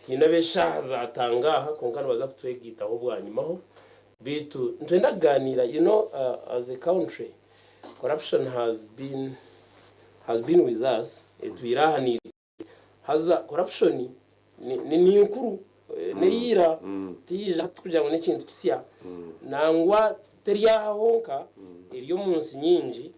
Haine ab'eshaaha zaatanga aha kwonka nibaza kutwegaitaho bwanyimaho. Beitu nitwenda kugaaniira, you know as a country corruption has been has been with us, etwire aha naitwe. Haza corruption ni ni nkuru, n'eya ira, tiyaija hati kugira ngu n'ekintu kisya. Nangwa teri aha honka, eri omu nsi nyingi.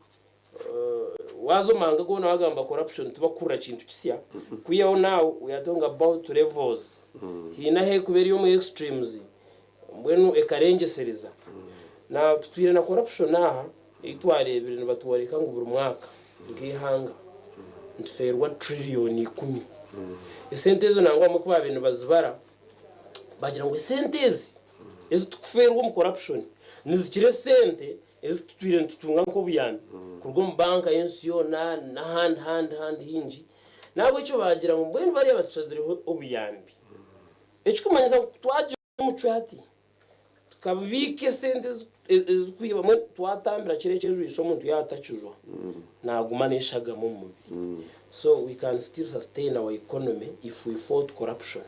Waaza omu mahanga goona waagamba corruption tibakuhurira kintu kisya. Kwihaho now we are talking about levels. Haine ahu erikuba eri omu extremes mbwenu ekarengyesereza. Now tutwire na corruption aha ei twareebire nibatworeka ngu buri mwaka nk'eihanga nitufeerwa trillion ikumi. Esente ezo nangwa abamwe ku baabaire nibazibara baagira ngu esente ezi ezi turikufeerwa omu corruption nizikira esente Ezi tutwire nitutunga nk'obuyambi kuruga omu banka y'ensi yoona n'ahandi handi handi haingi. N'ahabw'ekyo baagira ngu mbwenu bariya batushazireho obuyambi. Ekirikumanyisa ngu ku twagira omucwe hati tukabiika esente ezikwiba mbwenu twatambira kiro eky'ejwisa omuntu yaaba atakijwa naaguma n'eshagama omu mubiri. So we can still sustain our economy if we fought corruption.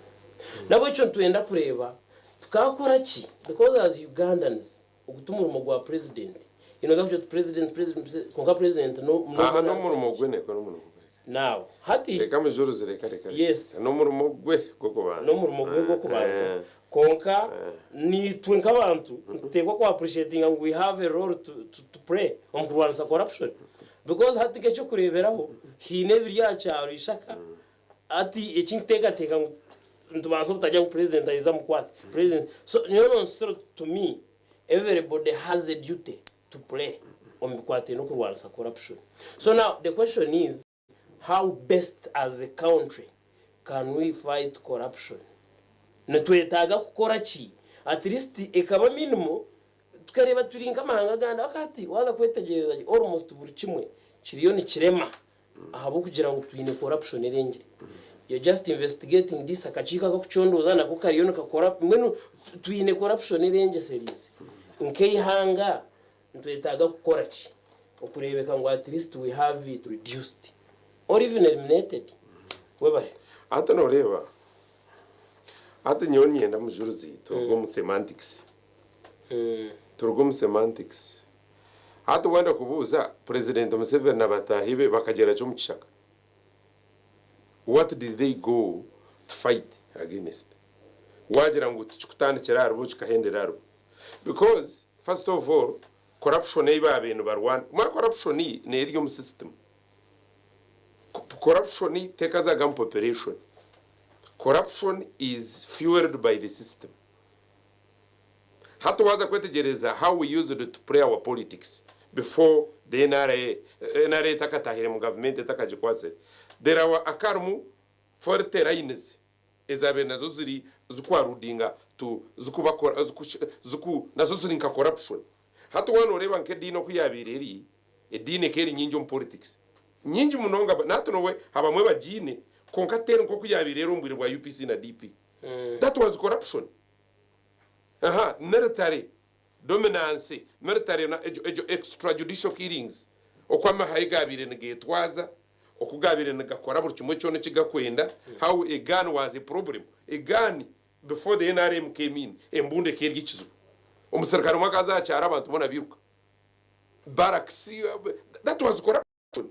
N'ahabw'ekyo nitwenda kureeba tukaakora ki because as Ugandans Ogu timurimo gwa president. You know kugira oti president president president kwonka president no Aha n'omurimo gwe neko n'omurimo gwe. Now hati. Reka mujurize reka reka reka. Yes. N'omurimo gwe gw'okubanza. N'omurimo gwe gw'okubanza kwonka naitwe nk'abantu nituteekwa ku appreciatinga ngu we have a role to to play omu kurwanisa corruption because hati nk'eky'okureeberaho haine ebiri aha kyaro ishaka Hati eki nkuteekateeka ngu nitubaasa obutagira ngu president aije amukwate. President so nyowe nonsisira to me everybody has a duty to play omu bikwataine n'okurwanisa corruption. So now the question is how best as a country can we fight corruption? Nitwetaaga kukora ki at least ekaba minimal tukareeba turi nk'amahanga agandi ahakuba hati waaza kwetegyereza gye almost buri kimwe kiriyo nikirema Ahabw'okugira ngu twine corruption erengire. You're just investigating this, akakiiko akakucondooza nako kariyo nikakora, mbwenu twine corruption erengyesereize. Nk'eihanga nitwetaaga kukora ki okureebeka ngu at least we have it reduced or even eliminated? Webare. Hati noreeba, hati nyowe niinyenda mujurizi turuge omu semantics, turuge omu semantics. Hati wenda kubuuza, Purezidenti Museveni na bataahi be bakagyera ki omu kishaka? What did they go to fight against? Waagira ngu tikikutandikira aharibo kikahendera aharibo. Because first of all, corruption ei baabaire nibarwana, omanya corruption neeri omu system. Corruption tekazaga omu population. Corruption is fueled by the system. Hati waaza kwetegyereza how we used to play our politics before the NRA, NRA etakatahire mu gavumenti etakagikwatsire, there were akarimu 40 lines ezabaire nazo ziri zikwarudinga to zikuba ziku nazo ziri nka corruption. Hati waaba noreeba nk'ediini oku yabaire eri, ediini ekaba eri nyingi omu politics, nyingi munonga, nahati nobwe abamwe bagiine kwonka teri nk'oku yabaire eri omu bwire bwa UPC na DP. That was corruption. Aha, military dominance, military na egyo egyo extrajudicial killings, oku amahe gaabaire nigeetwaza, oku gaabaire nigakora buri kimwe kyona eki gakwenda, how a gun was a problem, a gun before the nrm came in, embundu ekaba eri ekizibu. Omuserukare omwe akaza aha kyaro abantu boona bairuka. Barracks, that was corruption.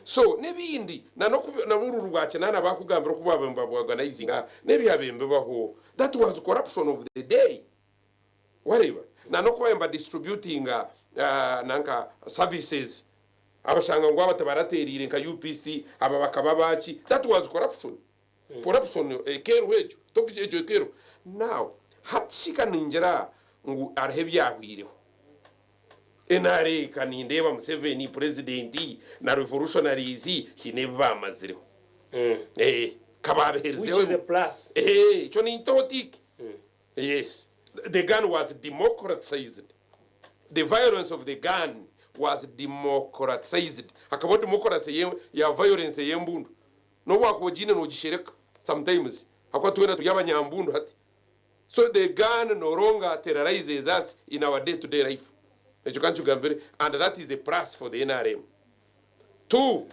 So n'ebindi na n'oku na obururu bwa kinaana baakugambira oku baabaire nibabworganizinga n'ebyabaire nibibaho that was corruption of the day wareeba na n'oku baabaire nibadistributinga nanka services abashanga ngu aba tibarateereire nka UPC aba bakaba baaki that was corruption corruption ekeeriho egyo tokugi egyo ekeeriho now hati shi ka ningira ngu hariho ebyahweireho. NRA ka nindeeba Museveni president na revolutionaries haine ebi baamazireho. Eeh ka baabiherizeho Which is a plus. Eeh ekyo ninkitaho tick. Yes. The gun was democratized. The violence of the gun was democratized. Hakabaho democracy ya violence ey'embundu. N'obu waakuba ogiine noogishereka sometimes ahakuba twena turi abanyambundu hati. So the gun no longer terrorizes us in our day to day life. Ekyo ka nkigambire and that is a plus for the nrm. Two,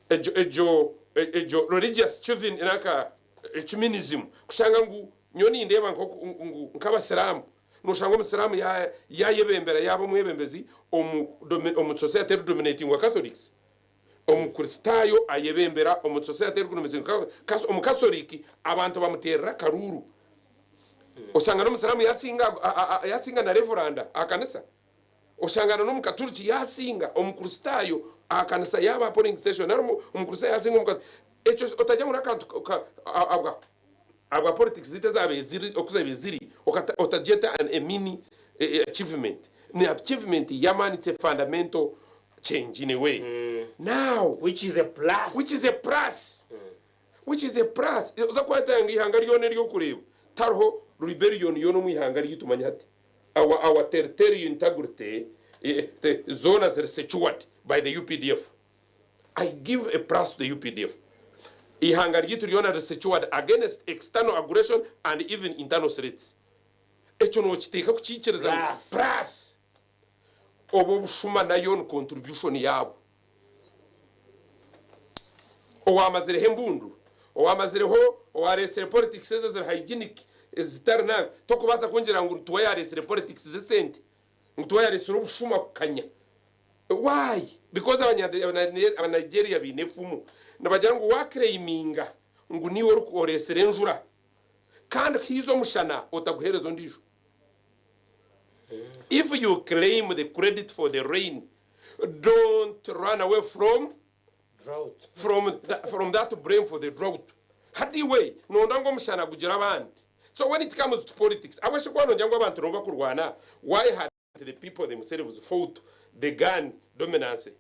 egyo egyo egyo religious chauvin nanka. Ecumenism kushanga ngu nyowe nindeeba nk'oku ngu nk'abasiraamu noshanga omusiraamu ya yayebembera yaaba omwebembezi omu omu society eri dominatingwa Catholics. Omukristaayo ayebembera omu society eri dominatingwa Omukasoriki abantu bamuteerera akaruuru. Oshanga n'omusiraamu yasinga yasinga na revuranda aha kanisa. Oshanga na n'omukaturiki yasinga omukristaayo aha kanisa yaaba aha polling station nari omukristaayo yasinga omukaturiki. Ekyo otagira ngu n'akantu ahabwa ahabwa politics zaitu ezabaire ziri oku zabaire ziri otagyeta a mini achievement. Ni achievement y'amaani it's a fundamental change in a way. Now Which is a plus. Which is a plus. Which is a plus. Oza kweta ngu eihanga ryona ery'okureeba tihariho rebellion yoona omu ihanga ryaitu manya hati. Our our territorial integrity zoona ziri secured by the UPDF. I give a plus to the UPDF. Eihanga ryaitu ryona riri secured against external aggression and even internal threats. Ekyo nokiteeka kukikiriza ngu Plus. plus obu obushuma nayo ni contribution yaabo. Owamazireho embundu, owamazireho, owaresire politics ezo eziri hygienic ezitari nanka, tokubaasa kungira ngu tuwe yaresire politics z'esente, ngu tuwe yaresire obushuma kukanya. Why? Because aba Nigeria baine efumu nibagira ngu wa claiminga ngu niiwe oresire enjura kandi haiza omushana otaguhereza ondiijo. If you claim the credit for the rain don't run away from Drought. from from that blame for the drought. Hati iwe nonda ngu omushana gugire abandi. So when it comes to politics, ahabw'enki kuba nongira ngu abantu nibo bakurwana, why had the people themselves fought the gun dominance?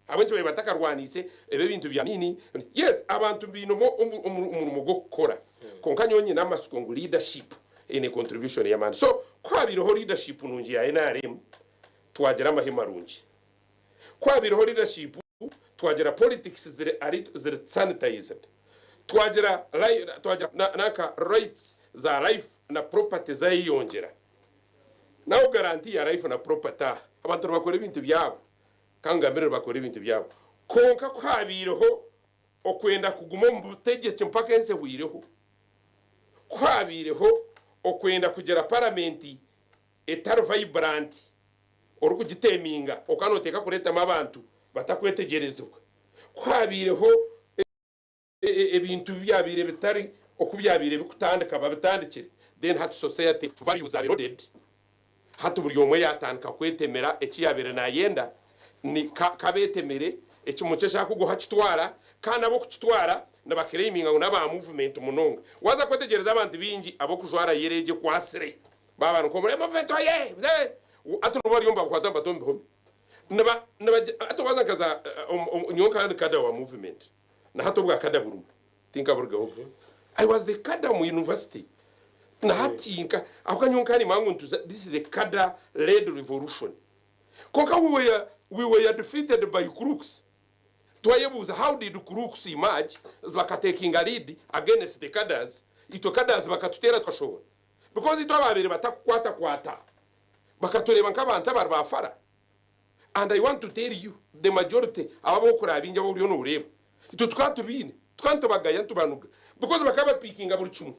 Ahabw'enki babaire batakarwaniise ebi ebintu bya nini? Yes, abantu baine omurimo gw'okukora, kwonka nyowe nyine amatsiko ngu leadership eine contribution y'amaani. So ku habaireho leadership nungi ya nrm, twagira amahe marungi. Ku habaireho leadership, twagira politics ziri ziri sanitized. Twagira twagira nanka rights za life na property zayeyongyera. Now guarantee ya life na property aha, abantu nibakora ebintu byabo, kangambire nibakora ebintu byabo. Kwonka ku habaireho okwenda kuguma omu butegyeki mpaka ensi ehweireho, ku habaireho okwenda kugira paramenti etari vibrant orikugiteminga okaba noteeka kureetamu abantu batakwetegyerezibwa, ku habaireho ebintu byabaire bitari oku byabaire bikutandika babitandikire then hati society values are eroded hati buri omwe yatandika kwetemera eki yabaire nayenda ni kabetemere ekimwe eki arikuguha akitwara kandi abokukitwara niba claiminga ngu naba movement munonga waza kwetegyereza abantu baingi abokujwara yellow egyo ekwatsire baba bari nka movement oyee hati nibo bariyo nibabakwata nibabata omu bihome niba hati waza nkaza nyowe nkaba ndi kada wa movement. Na hati obwa kada burimu tinkaburugaho. I was the kada omu university. Na hati nka ahabw'okuba nyowe nkaba nimanya ngu nituza this is a kada led revolution. Kwonka we were we were defeated by crooks. Twayebuuza how did crooks emerge bakatekinga lead against the cadres itwe cadres bakatuteera tukashohora because itwe abaabaire batakukwatakwata bakatureeba nk'abantu abari ba fara. And I want to tell you the majority abo abokuraba baingi abu oriyo noreeba itwe tukaba tubiine tukaba nitubagaya nitubanuga because bakaba bapikinga buri kimwe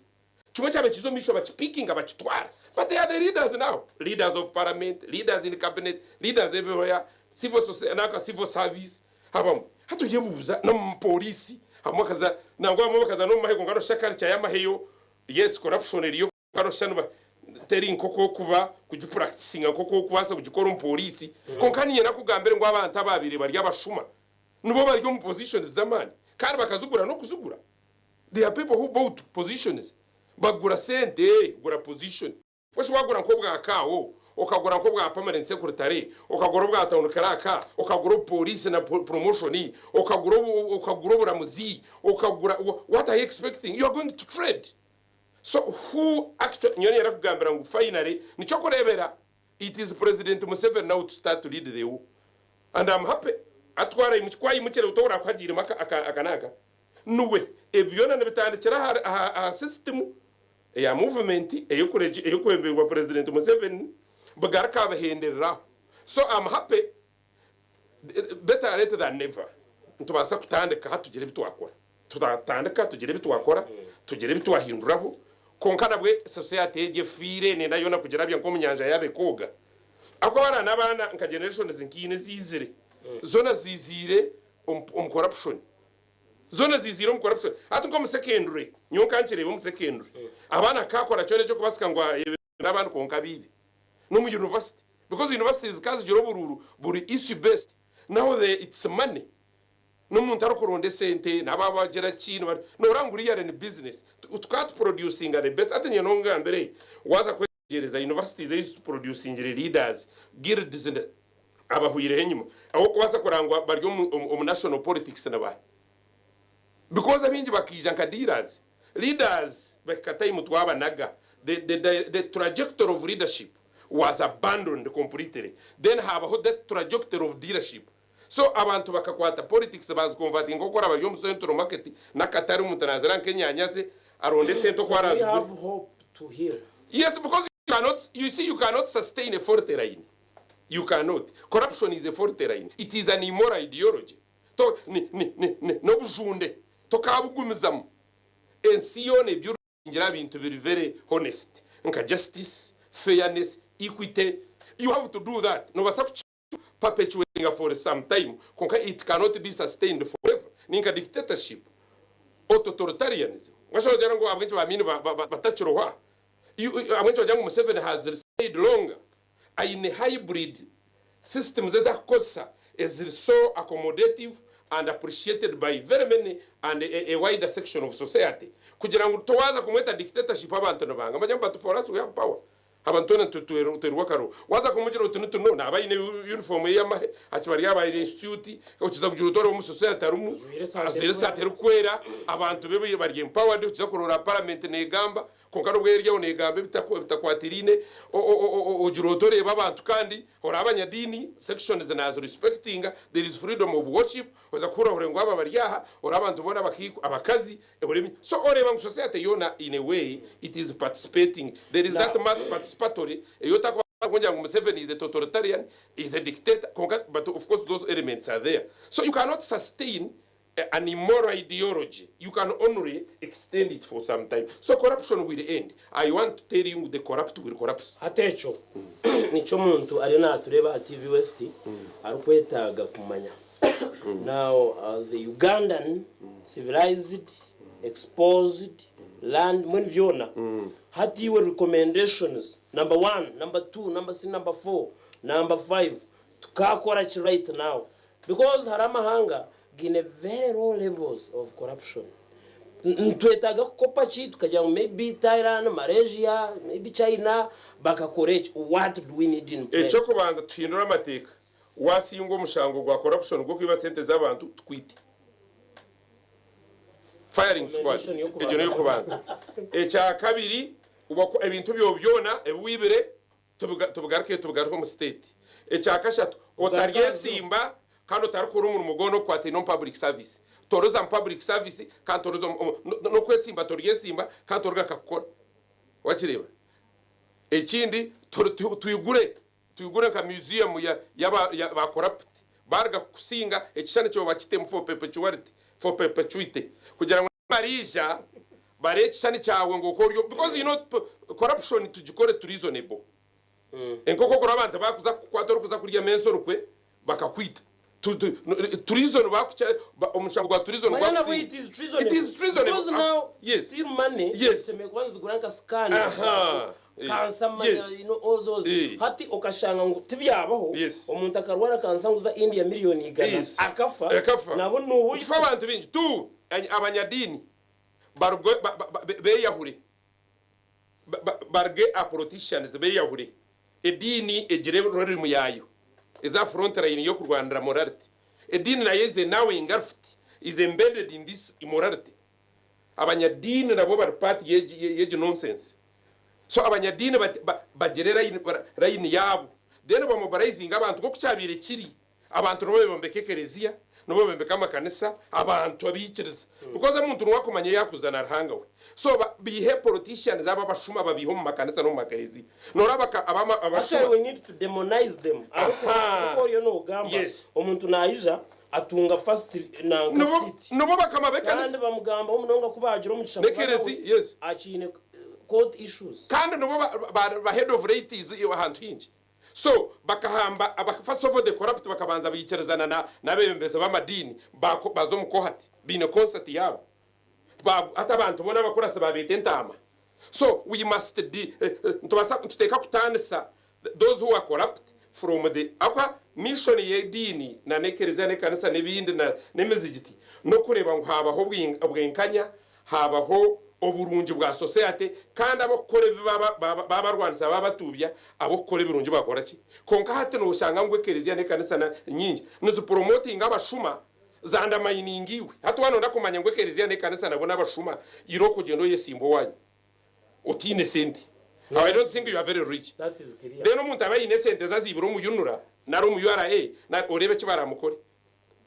kimwe kyaba kiza omu maisho bakipikinga bakitwara but they are the leaders now leaders of parliament leaders in cabinet leaders everywhere civil society nanka civil service abamwe hati oyebuuza n'omu police abamwe bakaza nangwa abamwe bakaza n'omu mahe kwonka noshusha culture y'amahe yo yes corruption eriyo Kwonka noshusha niba teri nk'oku orikuba kugipurakitinga nk'oku orikubaasa kugikora omu pooriisi. Kwonka niinyenda kukugambira ngu abantu abaabaire bari abashuma nibo bari omu positions z'amaani kandi bakazigura n'okuzigura. There are people who bought positions. Bagura sente gura position. Mbwenu shi waagura nk'obwa CAO, okagura nk'obwa permanent secretary, okagura obwa town clerk, okagura obupooriisi na promotion, okagura okagura oburamuzi, okagura what are you expecting? You are going to trade. So who actually nyowe niinyenda kugambira ngu finally nikyo kureebera it is president Museveni now to start to lead the war and am happy atwara ku ayimukire buto orakuhagiiremu aka n'aka niwe ebi byona nibitandikira aha aha system eya movement eyokwebemberwa president Museveni bigaruka bihenderera aho so am happy better late than never nitubaasa kutandika hati tugire ebi twakora. Turatandika tugire ebi twakora, tugire ebi twahinduraho, kwonka nabwe society egi efiire nenda yoona kugirabya nk'omu nyanja yaaba ekooga. Ahabw'okuba hariho n'abaana nka generations nka ina eziizire, zoona ziiziire omu corruption. Zoona ziiziire omu corruption. Hati nk'omu secondary, nyowe nka nkireeba omu secondary, abaana kakora kyona eky'okubasika ngu ayebembere abandi kwonka abaibe. N'omu university, because universities zikaba zigira oburuuru buri issue based, now the it's money. N'omuntu arikuronda esente nabo abagira ki noreeba ngu really ni business. Tukaba tuproducinga the best hati nyowe nongambire waza kwetegyereza universities ezi ziproducingire leaders, guilds abahwireho enyima ahabw'okubaasa kureba ngu bari omu national politics nibaha because abaingi bakaija nka dealers. Leaders bahika time twabanaga the trajectory of leadership was abandoned completely then habaho the trajectory of dealership. So abantu bakakwata politics baziconvertinga oku oraba ori omu central market n'akatare omuntu nazira nk'enyanya ze aronda esente oku So we arazigura. have hope to heal. Yes because you cannot you see you cannot sustain a faulty line you cannot corruption is a faulty line it is an immoral ideology to ni ni ni ni n'obujunde tokabugumizamu ensi yoona eby'orugyendwa aha bintu biri very honest nka justice fairness equity you have to do that nobasa kuki perpetuatinga for some time kwonka it cannot be sustained forever ninka dictatorship or totalitarianism mbwenu shi nogira ngu ahabw'enki ba Amin batakiroho aha ahabw'enki nogira ngu Museveni has stayed longer aine hybrid systems ezi arikukozesa eziri so accommodative and appreciated by very many and a wider section of society kugira ngu towaza kumweta dictatorship abantu nibanga manya but for us we have power Abantu twena nituterwa akaruru. Waaza kumugira oti nitu no, naaba aine yunifoomu ye y'amahe, akiba ari aba institute, okiza kugira oti oriho omu society arimu, ajwaire esaati erikwera, abantu be bari empowered, okiza kuroora parliament negamba, kwonka n'obu eri aho negamba ebitakwatiraine, ogira oti oreeba abantu kandi oraba abanyadiini, sections naazi respectinga, there is freedom of worship, oza kuhurira ohurire ngu aba bari aha, oraba abantu boona abakazi, So oreeba ngu society yoona in a way it is participating, there is that mass participatory ei otakubaasa kugira ngu Museveni is a totalitarian, is a dictator kwonka but of course those elements are there. So you cannot sustain an immoral ideology, you can only extend it for some time. So corruption will end, I want to tell you ngu the corrupt will collapse. Hati ekyo nikyo omuntu ariyo naatureeba aha TV West arikwetaaga kumanya. Now as a Ugandan civilized, exposed, learned mbwenu byona hati iwe recommendations number one, number two, number three, number four, number five tukakora ki right now because hariho amahanga gaine very low levels of corruption nitwetaaga kukopa ki tukagira ngu maybe Thailand, Malaysia, maybe China bakakora eki what do we need in place? Eky'okubanza tuhindure amateeka. Waasingwa omushango gwa corruption gw'okwiba sente z'abantu, tukwite. Firing squad. Recommendation y'okubanza. Egyo n'ey'okubanza. Ekya kabiri, waku- ebintu byawe byona ebi wibire tubiga- tubigaruke tubigaruke omu state. Ekya kashatu, otaryesimba kandi otarikora omurimo gwona ogukwataine omu public service. Toriza mu public service kandi toriza omu- omu- no- n'okwesimba toryesimba kandi torigaruka kukora. Wakireeba? Ekindi, turi- tu- twigure Twigure nka museum ya yaba ya ba corrupt baruga kukusinga ekishushani kyawe bakitemu for perpetuality for perpetuity kugira ngu bariija barebe ekishushani kyawe ngu oku ori because you know corruption tugikore treasonable enkoko okureba abantu bakuza kukukwata orikuza kurya mensi orukwe bakakwita Tu tu treason bakukya omushango gwa treason Manya nabwo gwakusinga it is treasonable. It is treasonable Because now yes still money Yes. tushemereire kuba nitugura nka scan Aha. kansa manya Yes. you know all those Eh. hati okashanga ngu tibyabaho Yes. omuntu akarwara kansa ngu za India million igana Yes. akafa Akafa. nabo nobwise Tufe abantu baingi tu abanyadiini baruge ba- ba- ba- beyahure Ba- ba- baruge aha politicians beyahure ediini egire role yaayo eze aha front line y'okurwanira morality ediini nayo is now engulfed is embedded in this immorality Abanyadiini nabo bari part y'egi nonsense. So abanyadiini bagire line yaabo then bamobilizinge abantu nk'oku kyabaire kiri. Abantu nibo bebombeka ekereziya, Nibo bombeka amakanisa abantu abaikiriza because omuntu niwe akumanya ei akuza na Ruhanga we. So ba baihe politicians abo abashuma babiihe omu makanisa n'omu makereziya. Nooraba ka aba abashuma. Actually we need to demonize them ahabw'okuba Ahaa. oku oriyo noogamba Yes. omuntu naija atunga first nanka Nibo seat nibo bakama kandi b'ekanisa bamugambaho munonga ku baagira omugisha kuba nawe n'ekereziya. Yes. akiine court issues. Kandi nibo ba ba ba head of laities ahantu haingi. So bakahamba aba first of all the corrupt bakabanza baikirizana na n'abebembezi b'amadiini ba baza omu kohati baine concert yaabo ba hati abantu boona abakurasi babeeta entaama so we must de nitubaasa nituteeka kutaanisa those who are corrupt from the ahabw'okuba mission y'ediini na n'ekereziya n'ekanisa n'ebindi na n'emizigiti n'okureeba ngu haabaho obwenkanya Haabaho oburungi bwa society kandi abokukora ebibi baabarwanisa baabatuubya, abokukora ebirungi bakora ki? Kwonka hati noshanga ngu ekereziya n'ekanisa nyingi nizipromotinga abashuma za undermininga iwe. Hati waaba noyenda kumanya ngu ekereziya n'ekanisa nabo n'abashuma, irooko ogyende oyesimbe owaanyu otaine sente. I don't think you are very rich. Then omuntu abe aine esente ze aziibire omu UNRA nari omu URA oreebe eki baraamukore.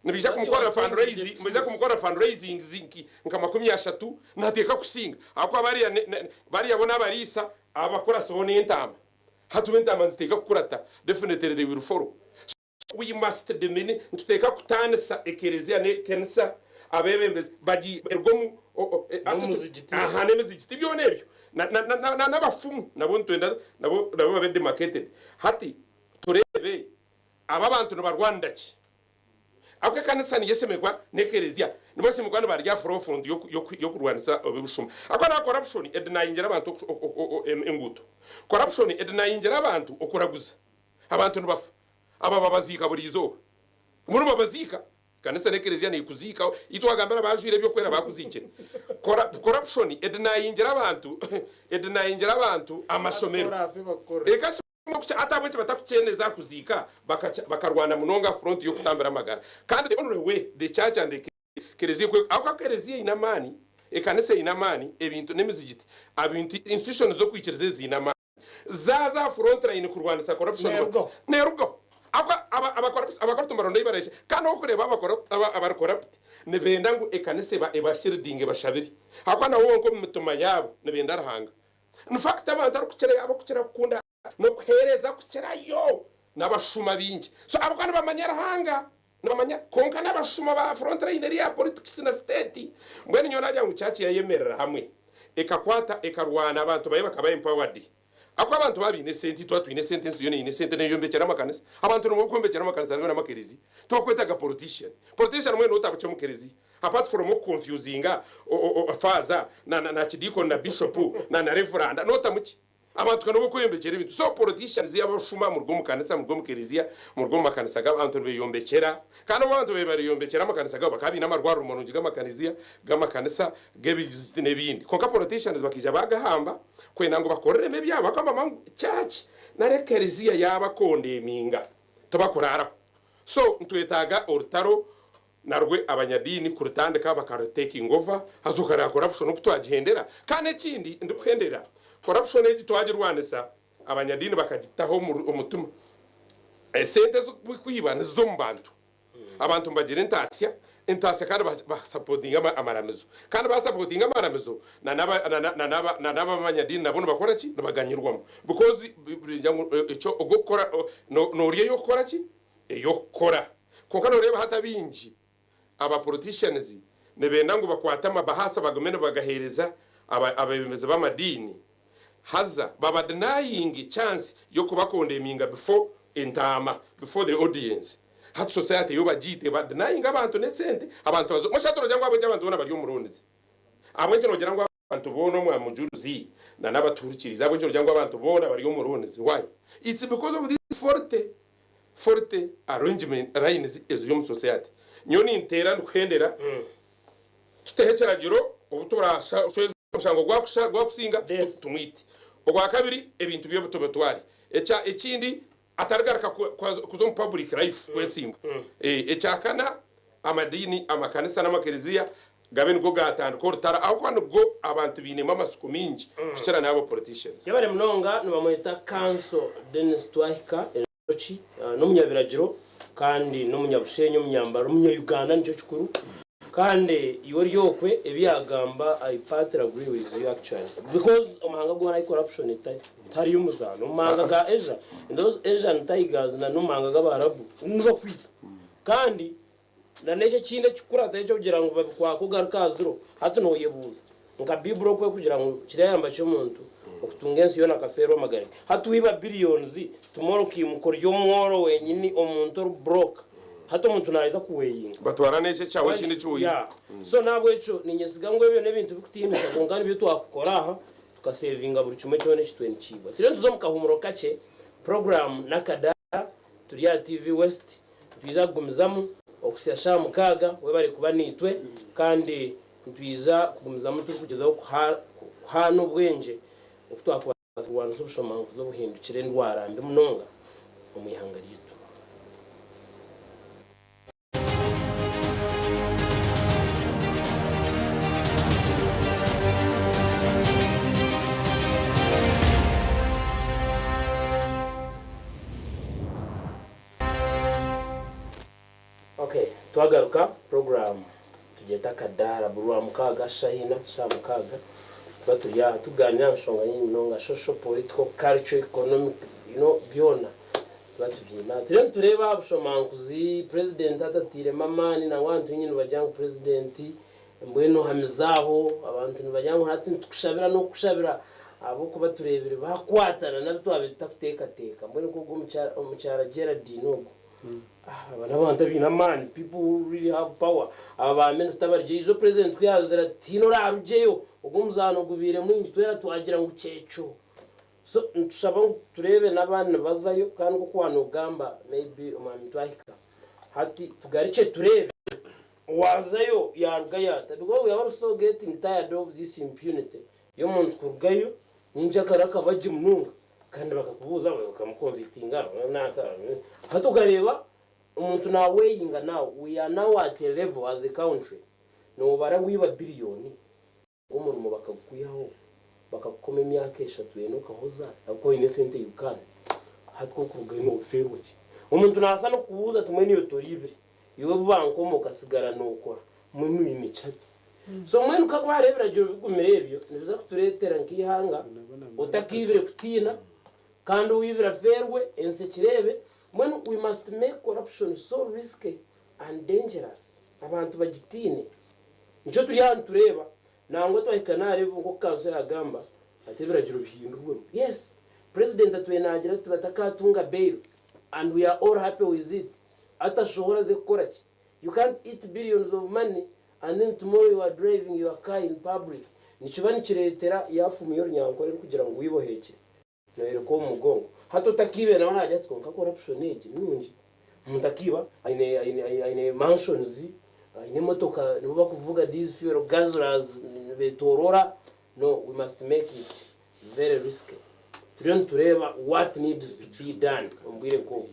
Nibaija kumukorera fundraising, nibaija kumukorera fundraisings nki nka 30 nateeka kusinga ahabw'okuba bariya ne, ne, bariya bo n'abariisa, abakurasi bo n'entaama. Hati bo entaama niziteeka kukurata, definitely they will follow. So we must dimini, nituteeka kutaanisa ekereziya n'ekanisa, abeebembezi bagi eruga omu o, o, e, ati tu, N'omuzigiti. aha, n'emizigiti, byona ebyo. Na, na, na, na, na n'abafumu nabo nitwenda nabo, nabo babe demarcated. Hati tureebe Aba abantu nibarwanira ki? Ahabw'okuba ekanisa niyo eshemererwa n'ekereziya nibo bashemererwa nibarya forefront y'okurwanisa obushuma. Ahabw'okuba na corruption edenyingira abantu enguuto. Corruption edenyingira abantu okuraguza. Abantu nibafa. Aba babaziika buri izooba. Mbwenu babaziika. Ekanisa n'ekereziya neekuziika. Itwe wagambira abajwaire eby'okwera bakuziikire. Corruption edenyingira abantu edenyingira abantu amashomero. Hati ahabw'enki batakukyendeza aha kuziika bakarwana munonga aha front y'okutambira amagara kandi the only way the church and the kereziya ekwe ahabw'okuba kereziya eine amaani ekanisa eine amaani ebintu n'emizigiti abintu institutions z'okwikiriza ezi ziine amaani zaaza aha front line kurwanisa corruption Neerugaho. neerugaho ahabw'okuba aba aba corrupt aba corrupt nibaronda ei baraije kandi orikureeba aba corrupt aba abari corrupt nibenda ngu ekanisa eba ebashieldinge ebashabire ahabw'okuba nabo bonka omu mitima yaabo nibenda Ruhanga In fact abantu arikukira abakukira kukunda nokuhereza kukirayo nabashuma bingi so abo ka nibamanya Ruhanga nibamanya kwonka nabashuma ba front line eri ya politics na state mbwenu nyowe nagira ngu church yayemerera hamwe ekakwata ekarwana abantu bayo bakaba empowered ahakuba abantu baba baine esente itwe twine esente ensi yoona eine esente neyombekyera amakanisa abantu nibo bokwombekyera amakanisa namakereziya tibakwetaga politician politician mbwenu otabukye omu kereziya Apart from oku confusinga faaza na na archdeacon na bishop na na reveranda notamu ki? Abantu ka nobokweyombekyera ebintu so politicians abashuma muruge omu kanisa muruge omu kereziya muruge omu makanisa gabantu nibeyombekyera kandi obu abantu babaire bareyombekyera amakanisa gabo bakaba baine amarwariro marungi gamakanizia gamakanisa gebiziti nebindi kwonka politicians bakaija bagahamba kwenda ngu bakoreremu ebyabo bakagamba ngu church nari ekereziya yaba kondeminga tibakuraraho so nitwetaaga orutaro Narwe abanyadiini kurutandika bakaru taking over haza okareba corruption oku twagihendera kandi ekindi ndikuhendera corruption egi twagirwanisa abanyadiini bakagitaho omutima esente ezikwiba niziza omu bantu abantu nibagira entasya entasya kandi ba supportinga amaramizo kandi ba supportinga amaramizo na nabanyadiini nabo nibakora ki nibaganyirwamu because ekyo ogwokukora norya eyokukora ki ey'okukora. Kwonka nooreeba hati abaingi aba politicians nibenda ngu bakwate amabahaasa bagume nibagaheereza abeebembezi b'amadiini haza baba denying chance y'okuba condemninga before entaama, before the audience. Hati society yo bagiite ba denying abantu n'esente abantu baza omu shatu noogira ngu ahabw'enki abantu boona bari omu loans? Ahabw'enki noogira ngu abantu boona omwa mujuruzi na n'abatuhurikiriize ahabw'enki noogira ngu abantu boona bari omu loans? Why? It's because of this faulty Faulty arrangement lines eziri omu society. Nyowe ninteera ndikuhendera tuteho ekiragiro obu turashweza omushango gwakusinga tumwite. Ogwakabiri ebintu bye tubitware. Ekindi atarigaruka kuza omu public life kwesimba. Ekyakana amadiini, amakanisa n'amakereziya gabe nigo gaatandika orutaro ahabw'okuba nibwo abantu bainemu amatsiko maingi kukira n'aba politicians. Yebare munonga nibamweta Kanso Denis Twahika Enjoki n'omunyabiragiro Kandi n'omunyabushenyi, omunyambara, omunya-Uganda nikyo kikuru. Kandi iwe ori okwe ebi yagamba I partly agree with you actually because omumahanga goona ahi corruption etari tihariyo omuzaano. Omumahanga ga Asia, in those Asian tigers na n'omumahanga g'abarabu nibakwita. Kandi na n'ekyo ekindi ekikukuratayo ekyokugira ngu babikwaka ogaruke aha ziro hati noyebuuza nka Bible oku ekugira ngu kirayamba ki omuntu okutunga ensi yoona akafeerwa amagara ge. Hati wiiba billions tomorrow okaimuka ori omworo wenyini omuntu ori broke Hati omuntu naija kuweyinga. Batwara n'ekyo ekyawe ekindi eki oine. Yeah. So nahabwekyo ninyesiga ngu ebyo n'ebintu bikutiinisa kwonka nibyo twakukora aha tukasevinga buri kimwe kyona eki twenikiibwa. Turiyo nituza omu kahuumuro kakye, puroguraamu n'akadaara, turi aha TV West, nitwija kugumizamu okuhitsya shaaha mukaaga, webare kuba naitwe kandi nitwija kugumizamu turikugyezaho kuhaana obwengye oku twakubaasa kurwanisa obushomankuzi obuhindukire endwara mbi munonga omu ihanga ryaitu. Ok twagaruka program tugyete akadaara buri rwamukaaga shaaha ina shaaha mukaaga tuba turi aha tukuganira aha nshonga nyingi munonga social, political, cultural, economic you know byona tuba tubyine aha. Turiyo nitureeba aha bushomankuzi president atatairemu amaani nangwa abantu baingi nibagira ngu president mbwenu hamiza aho abantu nibagira ngu hati nitukushabira nokukushabira ahabwokuba tureebire bakwatana nabi twabaire tutakuteekateeka mbwenu nk'ogu omukyara Geraldine ogu. Aba n'abantu abaine amaani, people who really have power. Aba ba minisita barugyeyo. Ijo president ku yaazire ati tihaine oraarugyeyo, ogwo omuzaano gubaire mwingi twena twagira ngu kyekyo. So nitushaba ngu tureebe n'abandi nibazayo kandi nk'oku waanoogamba maybe omwami twahika hati tugarukye tureebe owaazayo yaarugayo ata because we are also getting tired of this impunity y'omuntu kurugayo ninki akara akaba gye munonga. Kandi bakakubuuza bakamuconvictinga nanka hati okareeba omuntu na weighing now we are now at a level as a country nobara wiiba billion ogwo omurimo bakagukwihaho bakakukoma emyaka eshatu ena okahoza ahabw'okuba oyine esente you can hati kokurugayo nofeerwa ki? Omuntu nabaasa nokukubuuza ati mbwenu iwe toriibire iwe obu bankoma okasigara nokora mbwenu oyine ki hati? So mbwenu ka ku hariho ebiragiro bigumire ebyo, nibiza kutureetera nk'eihanga otakaibire kutiina kandi owaibire afeerwe, ensi ekireebe. Mbwenu we must make corruption so risky and dangerous abantu bagitiine. Nikyo turi aha nitureeba nangwa twahika n'aha level nk'oku kanso yaagamba ati ebiragiro bihindurwemu. Yes, President atwire naagira ati batakatunga bail and we are all happy with it. Atashohora aze kukora ki? You can't eat billions of money and then tomorrow you are driving your car in public nikiba nikireetera ya fumu y'orunyankore erikugira ngu wiba oheekire noyoreka omu mugongo. Hati otakiibire nawe naagira ati kwonka corruption egi ni nungi. Omuntu akiiba aine aine aine mansions, aine emotoka nibo bakuvuga these fuel guzzlers nibetoroora no we must make it very risky. Turiyo nitureeba what needs to be done omu bwire nk'obu.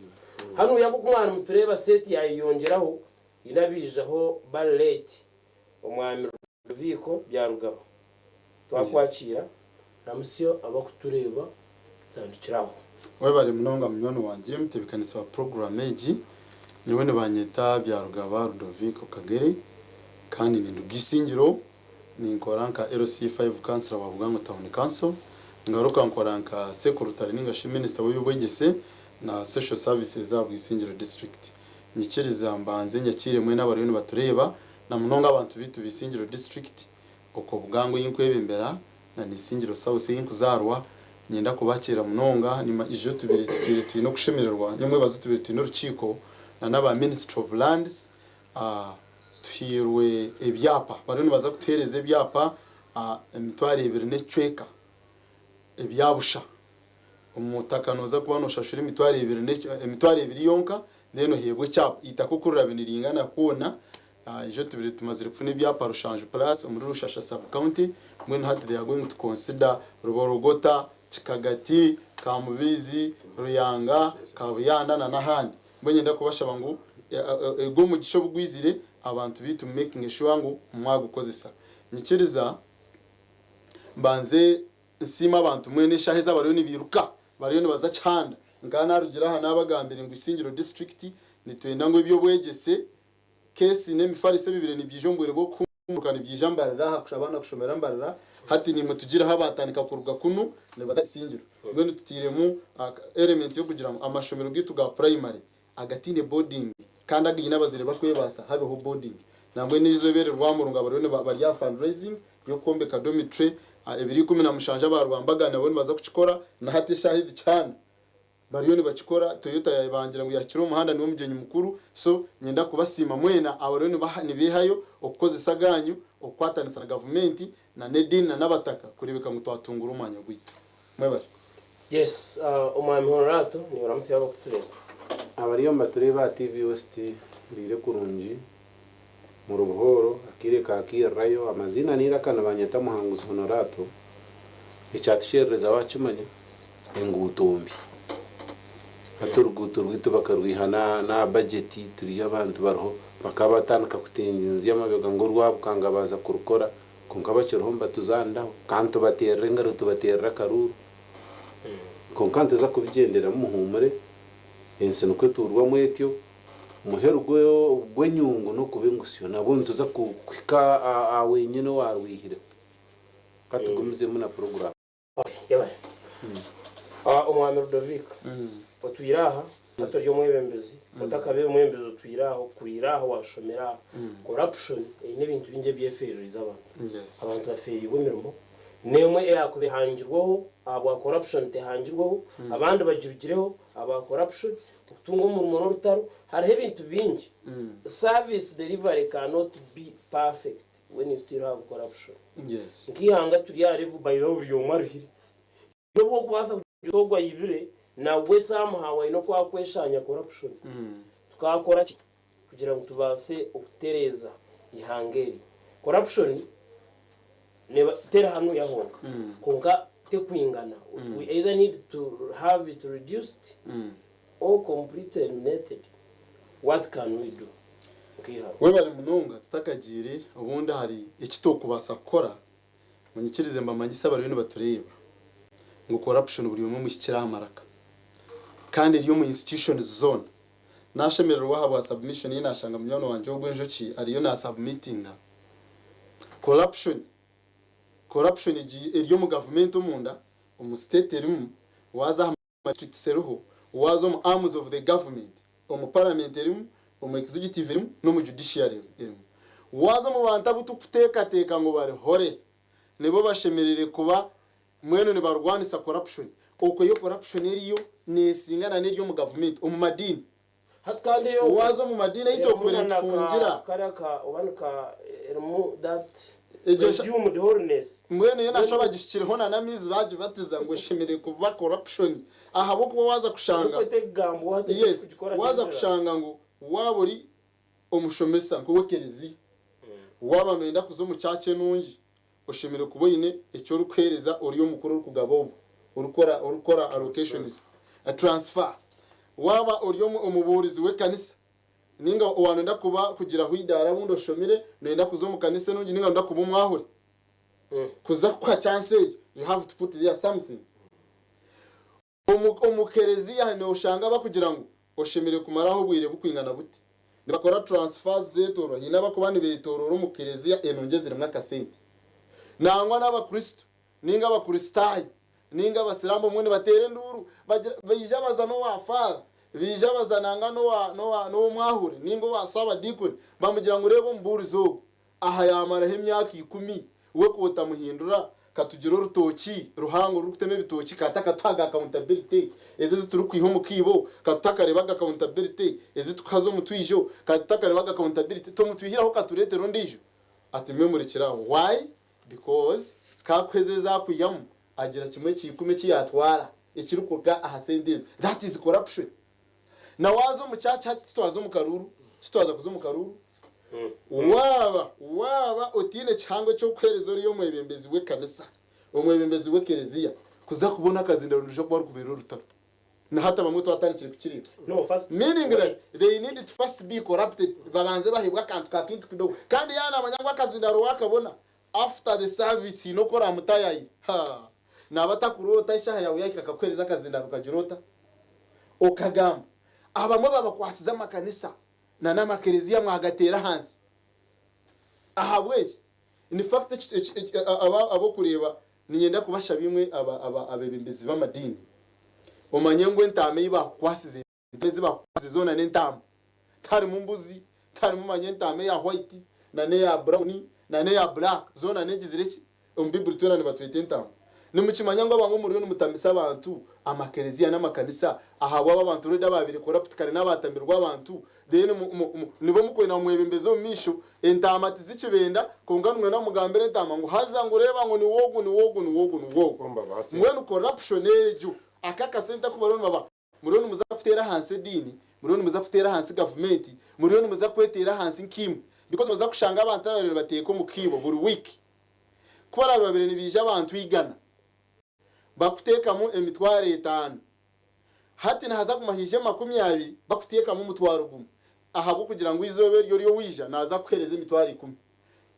Hanuya nk'oku mwaba nimutureeba set yayeyongyeraho Haine abaijaho bari late Omwami Ruviiko Byarugaba twakwakiira Ramusyo abakutureeba tutandikire aho. Webare munonga munywani wangye omutebekanisa wa puroguramu egi. Nyowe nibanyeta Byarugaba Rudoviko Kagere kandi ninduga Isingiro, ninkora nka LC5 kansila wa Bugango Town Council, ngaruka nkora nka sekurutare ninga shi minisita w'eby'obwegyese na social services aha Bwisingiro district. Nyikiriza mbanze nyakiire mwena abariyo nibatureeba na munonga abantu baitu ba Isingiro district, okwo Bugango ei nkwebembera na n'Isingiro South ei nkuzaarwa, niinyenda kubakiira munonga nyima ijo tubaire tutwire twine okushemererwa nyomwebazo tubaire twine orukiiko na n'aba Ministry of Lands tuhairwe ebyapa bariyo nibaza kutuheereza ebyapa 2000 n'ekicweka ebya busha. Omu itaka nooza kuba nooshashura 20 yonka then oheebwe ekyapa. Eitaka oku riraabe niringana kwona, ijo tubaire tumazire kufuna ebyapa rushanju plus omuri Rushasha sub county, mbwenu hati they are going to consider Ruborogota, Kikagati, Kamubiizi, Ruyanga, Kabuyanda na n'ahandi. Mbwenu niinyenda kubashaba ngu ogwo omugisha obu gwizire, abantu baitu mu makinge sure ngu mwagukozesa. Nyikiriza mbanze Nsiima abantu mwena eshaaha ezi abariyo nibairuka bariyo nibaza kihanda. Nkaba narugire aha nabagambire ngu Isingiro district Nitwenda ngu eby'obwegyese, keesi n'emifariso ebibire nibyija omu bwire bw'okuhumuruka nibyija Mbarara aha abaana kushomera Mbarara. Hati niimwe tugireho abaatandika kuruga kunu nibaza Isingiro. Mbwenu tutairemu element y'okugira ngu amashomero gaitu ga purayimare agataine boarding kandi againe abazaire bakwebaasa habeho boarding. Nambwenu eizooba eri Rwamurunga bariyo niba bari aha fundraising y'okwombeka dormitory ebiro 17 aba Rwambaga nabo nibaza kukikora na hati eshaaha ezi kyana Bariyo nibakikora, Toyota yabangira ngu yahikire omu muhanda niwe mugyenyi mukuru, so nyenda kubasiima mwena abariyo nibehayo okukozesa aganyu okukwatanisa na gavumenti na n'ediini na n'abataka kurebeka ngu twatungura omwanya gwaitu. Mwebare. Yes Omwami Honorato niiwe oramutsya abakutureeba. Abariyo nibatureeba aha TV West muriire kurungi, muri buhooro, akaire kaakairirayo, amaziina n'eiraka nibanyeta Muhanguzi Honorato, ekyatukyerereza waakimanya, enguuto mbi. Hati oruguuto rwaitu bakarwiha n'aha bajeti, turiyo abantu bariho bakaba batandika kutengyenzya amabega ngu orwa Bukanga baaza kurukora kwonka bakiriho nibatuzaaniraho kandi tubateerera engaro tubateerera akaruuru. Kwonka nituza kubigyenderamu muhuumure, ensi nikwo etuurwamu etyo. Muheru gw'enyungu n'okuba engusyo nabwo nituza kuhika aha wenyine owaarwihireho. Ka tugumizemu na puroguraamu. Yebare. Omwami Ludovic, otwire aha, hati ori omwebembezi, otakabaire omwebembezi otwire aha, okuriire aha, washomera aha. Corruption eine ebintu bingi ebi efeererize abantu. Abantu bafeereirwe emirimo, n'emwe eyakuba ehangirweho ahabwa corruption tehangirweho, abandi bagirugireho ahabwa corruption, okutunga omurimo n'orutaro, hariho ebintu bingi. Service delivery cannot be perfect when you still have corruption. Nk'eihanga turi aha level by the way buri omwe aruhire. N'obu orikubaasa kugira oti ogu aibire nawe somehow aine oku arikweshanya corruption. Tukaakora ki kugira ngu tubaase okutereeza eihanga eri? Corruption neeba teri hanuya honka kwonka tekwingana. We either need to have it reduced or completely eliminated. What can we do nk'eihanga? Webare munonga tutakagiire obundi ahari eki tokubaasa kukora munyikirize mbamanyise abariyo nibatureeba ngu corruption buri omwe emuhikire aha maraka kandi eri omu institutions zoona. Nashemererwa ahabwa submission ei nashanga munywani wangye ogwo Enjoki ariyo na submitinga. Corruption corruption egi eri omu gavumenti omunda, omu state erimu, waaza aha districts eriho, waaza omu arms of the government, omu parliament erimu, omu executive erimu n'omu judiciary erimu. Waaza omu bantu abu turikuteekateeka ngu bari hore, nibo bashemereire kuba mbwenu nibarwanisa corruption, okwo yo corruption eriyo neesinga na n'eri omu gavumenti, omu madiini. Hati kandi eyo Waaza omu madiini ahu erimu tokubire na na ka nituhungira. kariya ka oba ni ka erimu that Egyo sha presumed holiness. Mbwenu yo nasho Mbwenu bagishukiriho na n'amaizi bagibatiza ngu eshemereire kuba corruption ahabw'okuba waaza kushanga Nikwo ekugambwaho hati yes ekirikugikora waaza dangerous. kushanga ngu waaba ori omushomesa nk'ow'ekereziya waaba noyenda kuza omu church enungi Oshemereire kuba oine eki orikuheereza ori omukuru orikugaba obwo orikukora orikukora allocations, transfer. Waaba ori omubuurizi w'ekanisa ninga waaba noyenda kuba kugiraho eidaara obundi oshomire noyenda kuza omu kanisa enungi ninga noyenda kuba omwahure, kuza kukuha chance egyo you have to put there something. Omu kereziya noshanga bakugira ngu oshemereire kumaraho obwire bukwingana buti. Nibakora transfers zetorora. Haine abakuba nibetorora omu kereziya enungi ezirimu akasente. Nangwa n'abakristo ninga abakristaayo ninga abasiramu obumwe nibateera enduuru bagira baija baza n'owa father, baija baza nangwa n'owa n'owa n'owomwahure ninga owa sabadikoni bamugira ngu reeba omubuurizi ogu Aha yaamaraho emyaka ikumi, we ku otamuhindura, ka tugire orutookye ruhango rurikutema ebitookye, ka takatuha aga accountability ezi ezi turikwiha omu kiibo, ka tutakareeba aga accountability ezi tukuhaza omutwijo, ka tutakareeba aga accountability, tomutwihiraho okatureetera ondiijo? Ati imwe murekyere aho. Why? Because ka akuha ezi ezi akwihamu, agira kimwe kya ikumi eki yaatwara ekirikuruga aha sente ezo. That is corruption. Na waaza omu church hati titwaza omu karuuru, titwaza kuza omu karuuru. Waaba waaba otaine kihango eky'okuheereza oriya omwebembezi w'ekanisa, omwebembezi w'ekereziya, kuza kubona akazindaro nirwija kuba rukubaire orutaro. Na hati abamwe twatandikire kukireeba. No, first, Meaning that wait. they need to first be corrupted, babanze baheebwe akantu ka kintu kidogo. Kandi yaaba naamanya ngu akazindaro waakabona, after the service haine oku oraamutayaayire, haa, naaba atakuroota, eshaaha yaawe yaahika akakuheereza akazindaro okagira ota? Okagamba. Abamwe babakwasize amakanisa na n'amakereziya mwagateera ahansi. Ahabw'eki, in fact ab'okureeba niinyenda kubashaba imwe abeebembezi b'amadiini, omanye ngu entaama ei baakukwasize, entaama ezi baakukwasize zoona n'entaama. Tiharimu mbuzi, tiharimu manya entaama eya white na n'eya brown na n'eya black, zoona n'egizire ki? Omu Baiburi twena nibatweta entaama. Nimukimanya ngu abamwe omuriyo nimutamisa abantu amakereziya n'amakanisa ahabw'abo abantu already ababaire corrupt kare n'abatamirwe abantu then nibo mukwenda ngu mwebembeze omu maisho. Entaama tizikibenda kwonka nimwenda ngu mugambire entaama ngu haza ngu reeba ngu niwe ogu niwe ogu niwe ogu niwe ogu. Mbwenu corruption egyo aka akasente aku bariyo nibabaha Muriyo nimuza kuteera ahansi ediini, muriyo nimuza kuteera ahansi gavumenti, muriyo nimuza kweteera ahansi nkaimwe because noza kushanga abantu ababaire nibateeka omu kiibo buri week ku baraabe babaire nibaija abantu igana bakuteekamu emitwaro etaano hati nihaza kuguma haije 20 bakuteekamu omutwaro gumwe ahabw'okugira ngu eizooba eryo ori owaija naaza kukuheereza emitwaro ikumi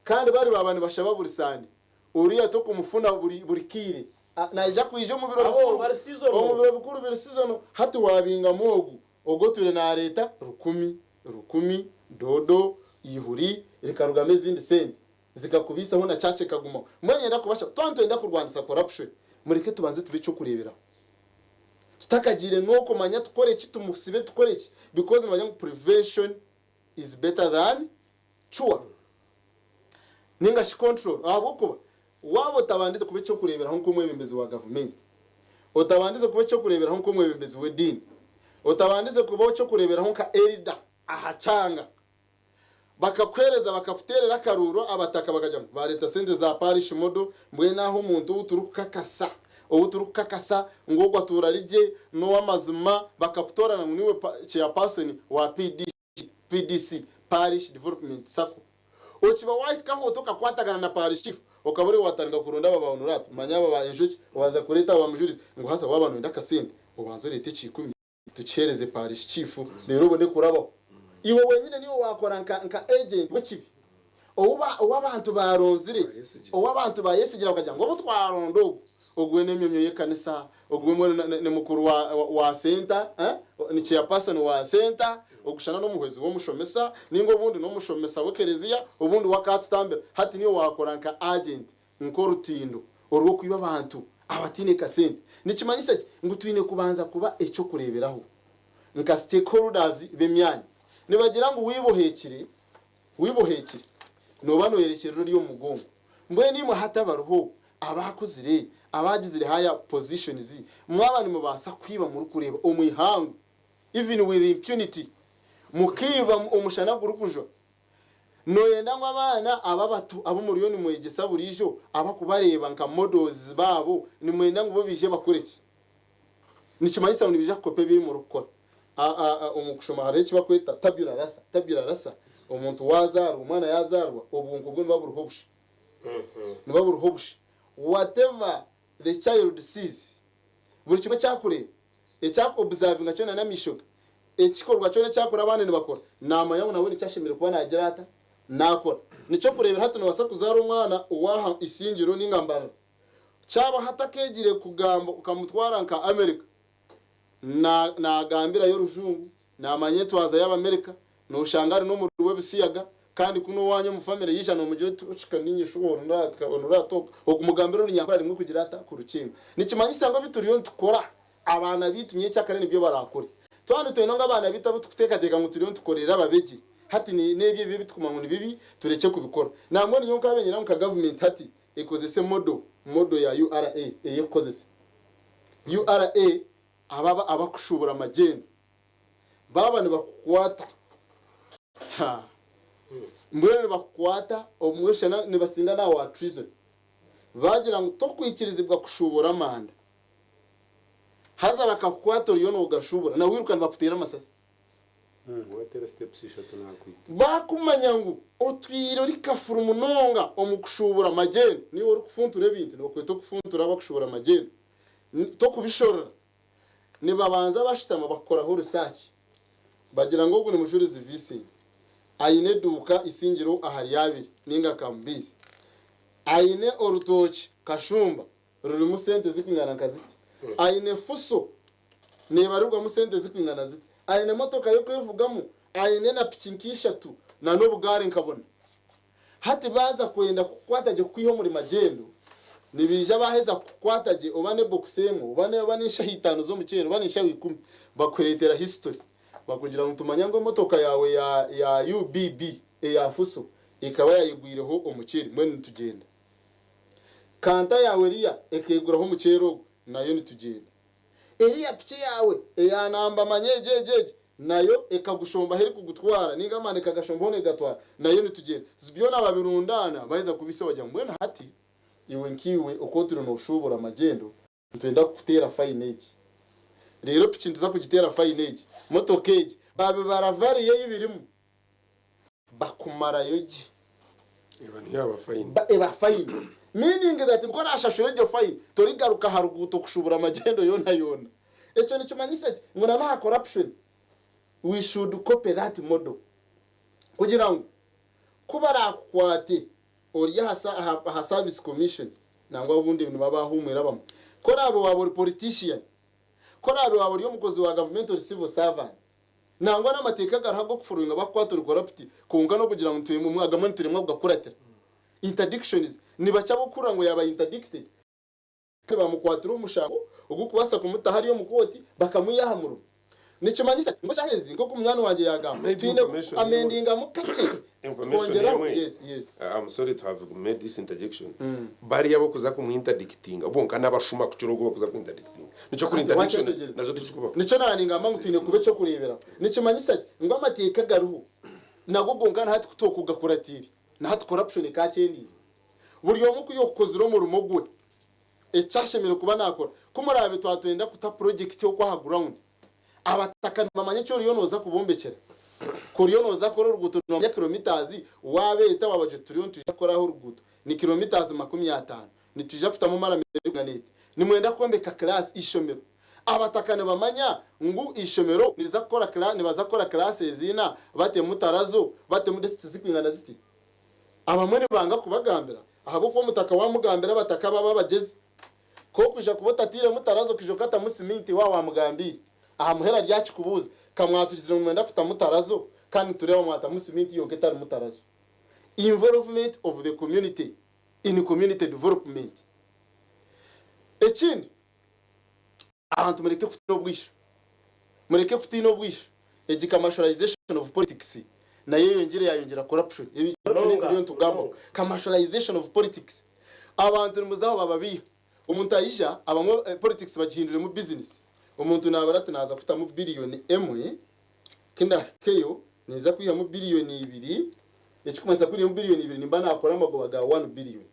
kandi bari baaba nibashaba buri Sande Oriya tokumufuna buri kaire. Naija kwija omu biro Abo bikuru. bari seasonal. Omu biro bikuru biri seasonal. Hati waabingamu ogu, ogu otwire naareeta rukumi, rukumi, doodo, eihuri, rikarugamu ezindi sente zikakubaisaho na church ekagumaho. Mbwenu niinyenda kubashaba, twaba nitwenda kurwanisa corruption, mureke tubanze tube eky'okureeberaho. Tutakagiire n'okumanya tukore ki, tumusibe tukore ki, because nibagira ngu prevention is better than cure. Ninga shi control ahabw'okuba waaba otabandize kuba eky'okureeberaho nk'omwebembezi wa gavumenti, otabandize kuba eky'okureeberaho nk'omwebembezi w'ediini, otabandize kuba eky'okureeberaho nka elder aha kyanga, bakakuheereza bakakuteerera akaruuru abataka bakagira ngu baareeta sente za parish model, mbwenu aho omuntu ou turikukakasa, ou turikukakasa ngu ogwo atuura ari gye, n'ow'amazima, bakakutoorana ngu niiwe chairperson wa PDC. PDC, Parish Development Sacco. Okiba wahikaho oti okakwatagana na Parish Chief, okaba ori watandika kuronda aba ba Honorato, manya aba ba Enjoki, obanza kureeta aba ba Mujurizi, ngu haza waaba noyenda akasente, obanze oreete ekiikumi tukiheereze Parish Chief reero obone kurabaho. Iwe wenyine niiwe wakora nka nka agent w'ekibi ou ba ou abantu baaronzire, ou abantu baayesigira bakagira ngu obu twaronda ogu, ogu we n'emyomyo y'ekanisa, ogu we mbwenu ni mukuru wa wa senta, ni chairperson wa senta, ogushana n'omuhwezi w'omushomesa, nainga obundi n'omushomesa w'ekereziya, obundi we akaatutambira. Hati niiwe waakora nka agent, nk'orutindo orw'okwiba abantu abataine kasente. Nikimanyisa ki? Ngu twine kubanza kuba eky'okureeberaho nka stakeholders b'emyanya. Nibagira ngu wiba oheekire, Wiba oheekire, nooba nooyerekyerera ori omu mugongo. Mbwenu imwe hati abariho, abaakuzire, abaagizire higher positions, mwaba nimubaasa kwiba murikureeba omu ihangwe, even with impunity, mukaiba omushana gurikujwa, nooyenda ngu abaana aba abato abu muriyo nimwegyesa buriijo, abakubareeba nka models baabo, nimwenda ngu bo baije bakore ki? Nikimanyisa ngu nibaija kukopa ebi murikukora. Omu kushoma hariho eki barikweta tabula rasa. Tabula rasa, omuntu waazaarwa, omwana yaazaarwa, obwonko bwe nibuba buriho busha. Nibuba buriho busha. Whatever the child sees, buri kimwe eki arikureeba, eki arikuobservinga kyona n'amaisho ge, ekikorwa kyona eki arikureeba abandi nibakora, naamanya ngu nawe nikyo ashemereire kuba naagira ata? Naakora. Nikyo kureebera hati noobaasa kuzaara omwana ow'aha Isingiro nainga Mbarara, Kyaba hatakeegire kugamba okamutwara nka America, na nagambirayo orujungu, namanya entwaza y'Abamerika, noshanga ari n'omuri w'ebisiyaga, kandi kunu owanyu omu family yaija nomugira oti okika ninye shuba onuratoka, okumugambira orunyankore rimwe kugira ata kurukinga. Nikimanyisa ngu ebi turiyo nitukora abaana baitu nyekyakare nibyo barakore. Twaba nitwenda ngu abaana baitu abu tukuteekateeka ngu turiyo nitukorera babe gye, hati n'ebyo ebibi ebi tukumanya ngu ni bibi turekye kubikora. Nambwenu nyowe nkaba niinyenda ngu nka gavumenti hati ekozese model model ya ura eyekukozesa. Ura ababa abakushubura magyendo baaba nibakukwata ha mbwenu nibakukwata obumwe oshusha nibasinga naha wa treason bagira ngu tokwikirizibwa kushubura amanda haza bakakukwata oriyo nogashubura na wiruka nibakuteera amasasi. Wateera steps ishatu nakwita. Baakumanya ngu otwire ori kafuru munonga omu kushuubura magyendo, niiwe orikufuntura ebintu, nibakweta okufuntura abakushuubura magyendo, tokubishorora. Nibabanza bashutama bakukoraho research, bagira ngu ogu ni Mujurizi Vincent, aine eduuka Isingiro ahari abiri ninga Kamubiizi, aine orutookye Kashumba rurimu sente zirikwingana nka ziti, aine fuso neebarirwamu sente zirikwingana ziti. Aine emotoka y'okwevugamu, aine na piki nk'ishatu na n'obugaari nkabona. Hati baaza kwenda kukukwata gye kukwiha omuri magyendo, nibaija baaheza kukukwata gye oba n'ebokisi emwe, oba oba n'enshaho itaano z'omuceeri, oba n'enshaho ikumi, bakureetera history. Bakugira ngu tumanya ngu emotoka yaawe ya ya UBB eya Fuso ekaba yaayegwireho omuceeri, mbwenu nitugyenda. Kanta yaawe eriya ekeeguraho omuceeri ogu, nayo nitugyenda. Eriya piki yaawe eya namba manya egi egi egi nayo ekagushombaho erikugutwara ninga amaani ekagashombaho negatwara nayo nitugyenda. Byona babirundaana baheza kubisa bagira ngu mbwenu hati iwe nkaiwe oku oturi noshuubura magyendo nitwenda kukuteera fayini egi. Reero piki nituza kugiteera fayini egi, motoka egi babibara value ei birimu bakumarayo gye. Eba niyo yaba fine. Ba eba fine. Meaning that ku orashashura egyo fine, torigaruka aha ruguuto kushubura magyendo yoona yoona. Ekyo nikimanyisa ki? Ngu na n'aha corruption, we should copy that model. Kugira ngu ku barakukwate ori aha aha aha service commission, nangwa obundi nibaba bahuumwire abamwe, ku oraabe waaba ori politician, ku oraabe waaba ori omukozi wa gavumenti ori civil servant, Nangwa n'amateeka agariho ag'okufuruhinga bakukwata ori corrupt kwonka n'okugira ngu nitwemwa agamwe nituremwa kugakuratira. Interdictions, nibakye ab'okuhurira ngu yaaba interdicted kandi bamukwatira omushango ogurikubaasa kumutaho ari omu kooti bakamwiha aha murimo. Nikimanyisa ki? Ngu eshaaha ezi nk'oku munywani wangye yaagamba, Maybe twine ku information emwe amendingamu kakye information tukongyeraho. emwe Yes, yes. I'm sorry to have made this interjection bariya abokuza kumu interdictinga bonka nabashuma kukira ogu bakuza ku interdictinga Nikyo kuri Hati interdictions wakyetegyereza? nazo tizikubaho. Nikyo naaningamba ngu twine kuba eky'okureeberaho. Nikimanyisa ki? Ngu amateeka gariho nago gonka na hati ku twokugakuratiire, na hati corruption ekaakyendeire. Buri omwe ku yookukozire omurimo gwe, eki ashemereire kuba naakora. Ku muraabe twatwenda kuta purojekiti okwo aha ground, abataka nibamanya eki oriyo nooza kubombekyera. Ku oriyo nooza kukora oruguuto nibamanya kilometres, waabeeta waabagira oti turiyo nitwija kukoraho oruguuto, ni kilometres 50. Nitwija kutamu maramu erikwingana eti. Nimwenda kwombeka class, ishomero. Abataka nibamanya ngu ishomero niriza kukora cla nibaza kukora classes ina, batemu tarazo, batemu desks zirikwingana ziti. Abamwe nibanga kubagambira ahabw'okuba omutaka wamugambira abataka baba abagyezi. Ku okwija kuba otatairemu tarazo okaija okatamu siminti waaba wamugambiire, aha muheru aryakikubuuza, Ka mwatugizire ngu nimwenda kutamu tarazo kandi nitureeba mwatamu siminti yonka etarimu tarazo. Involvement of the community. in community development. Ekindi, abantu mureke kutiina obwisho, mureke kutiina obwisho, egi commercialization of politics nayo eyongyire yayongyera corruption. Ebi corruption ei Munonga, turiyo nitugambaho, munonga. commercialization of politics. Abantu nimuza aho bababeiha, omuntu aija abamwe politics bagihindwiremu business, omuntu nabara ati naza kutamu billion emwe, Ku ndahikeyo, ninza kwihamu biliyoni ibiri, ekirikumanyisa ku ndiihamu biliyoni ibiri nimba naakora amagoba ga wani biliyoni.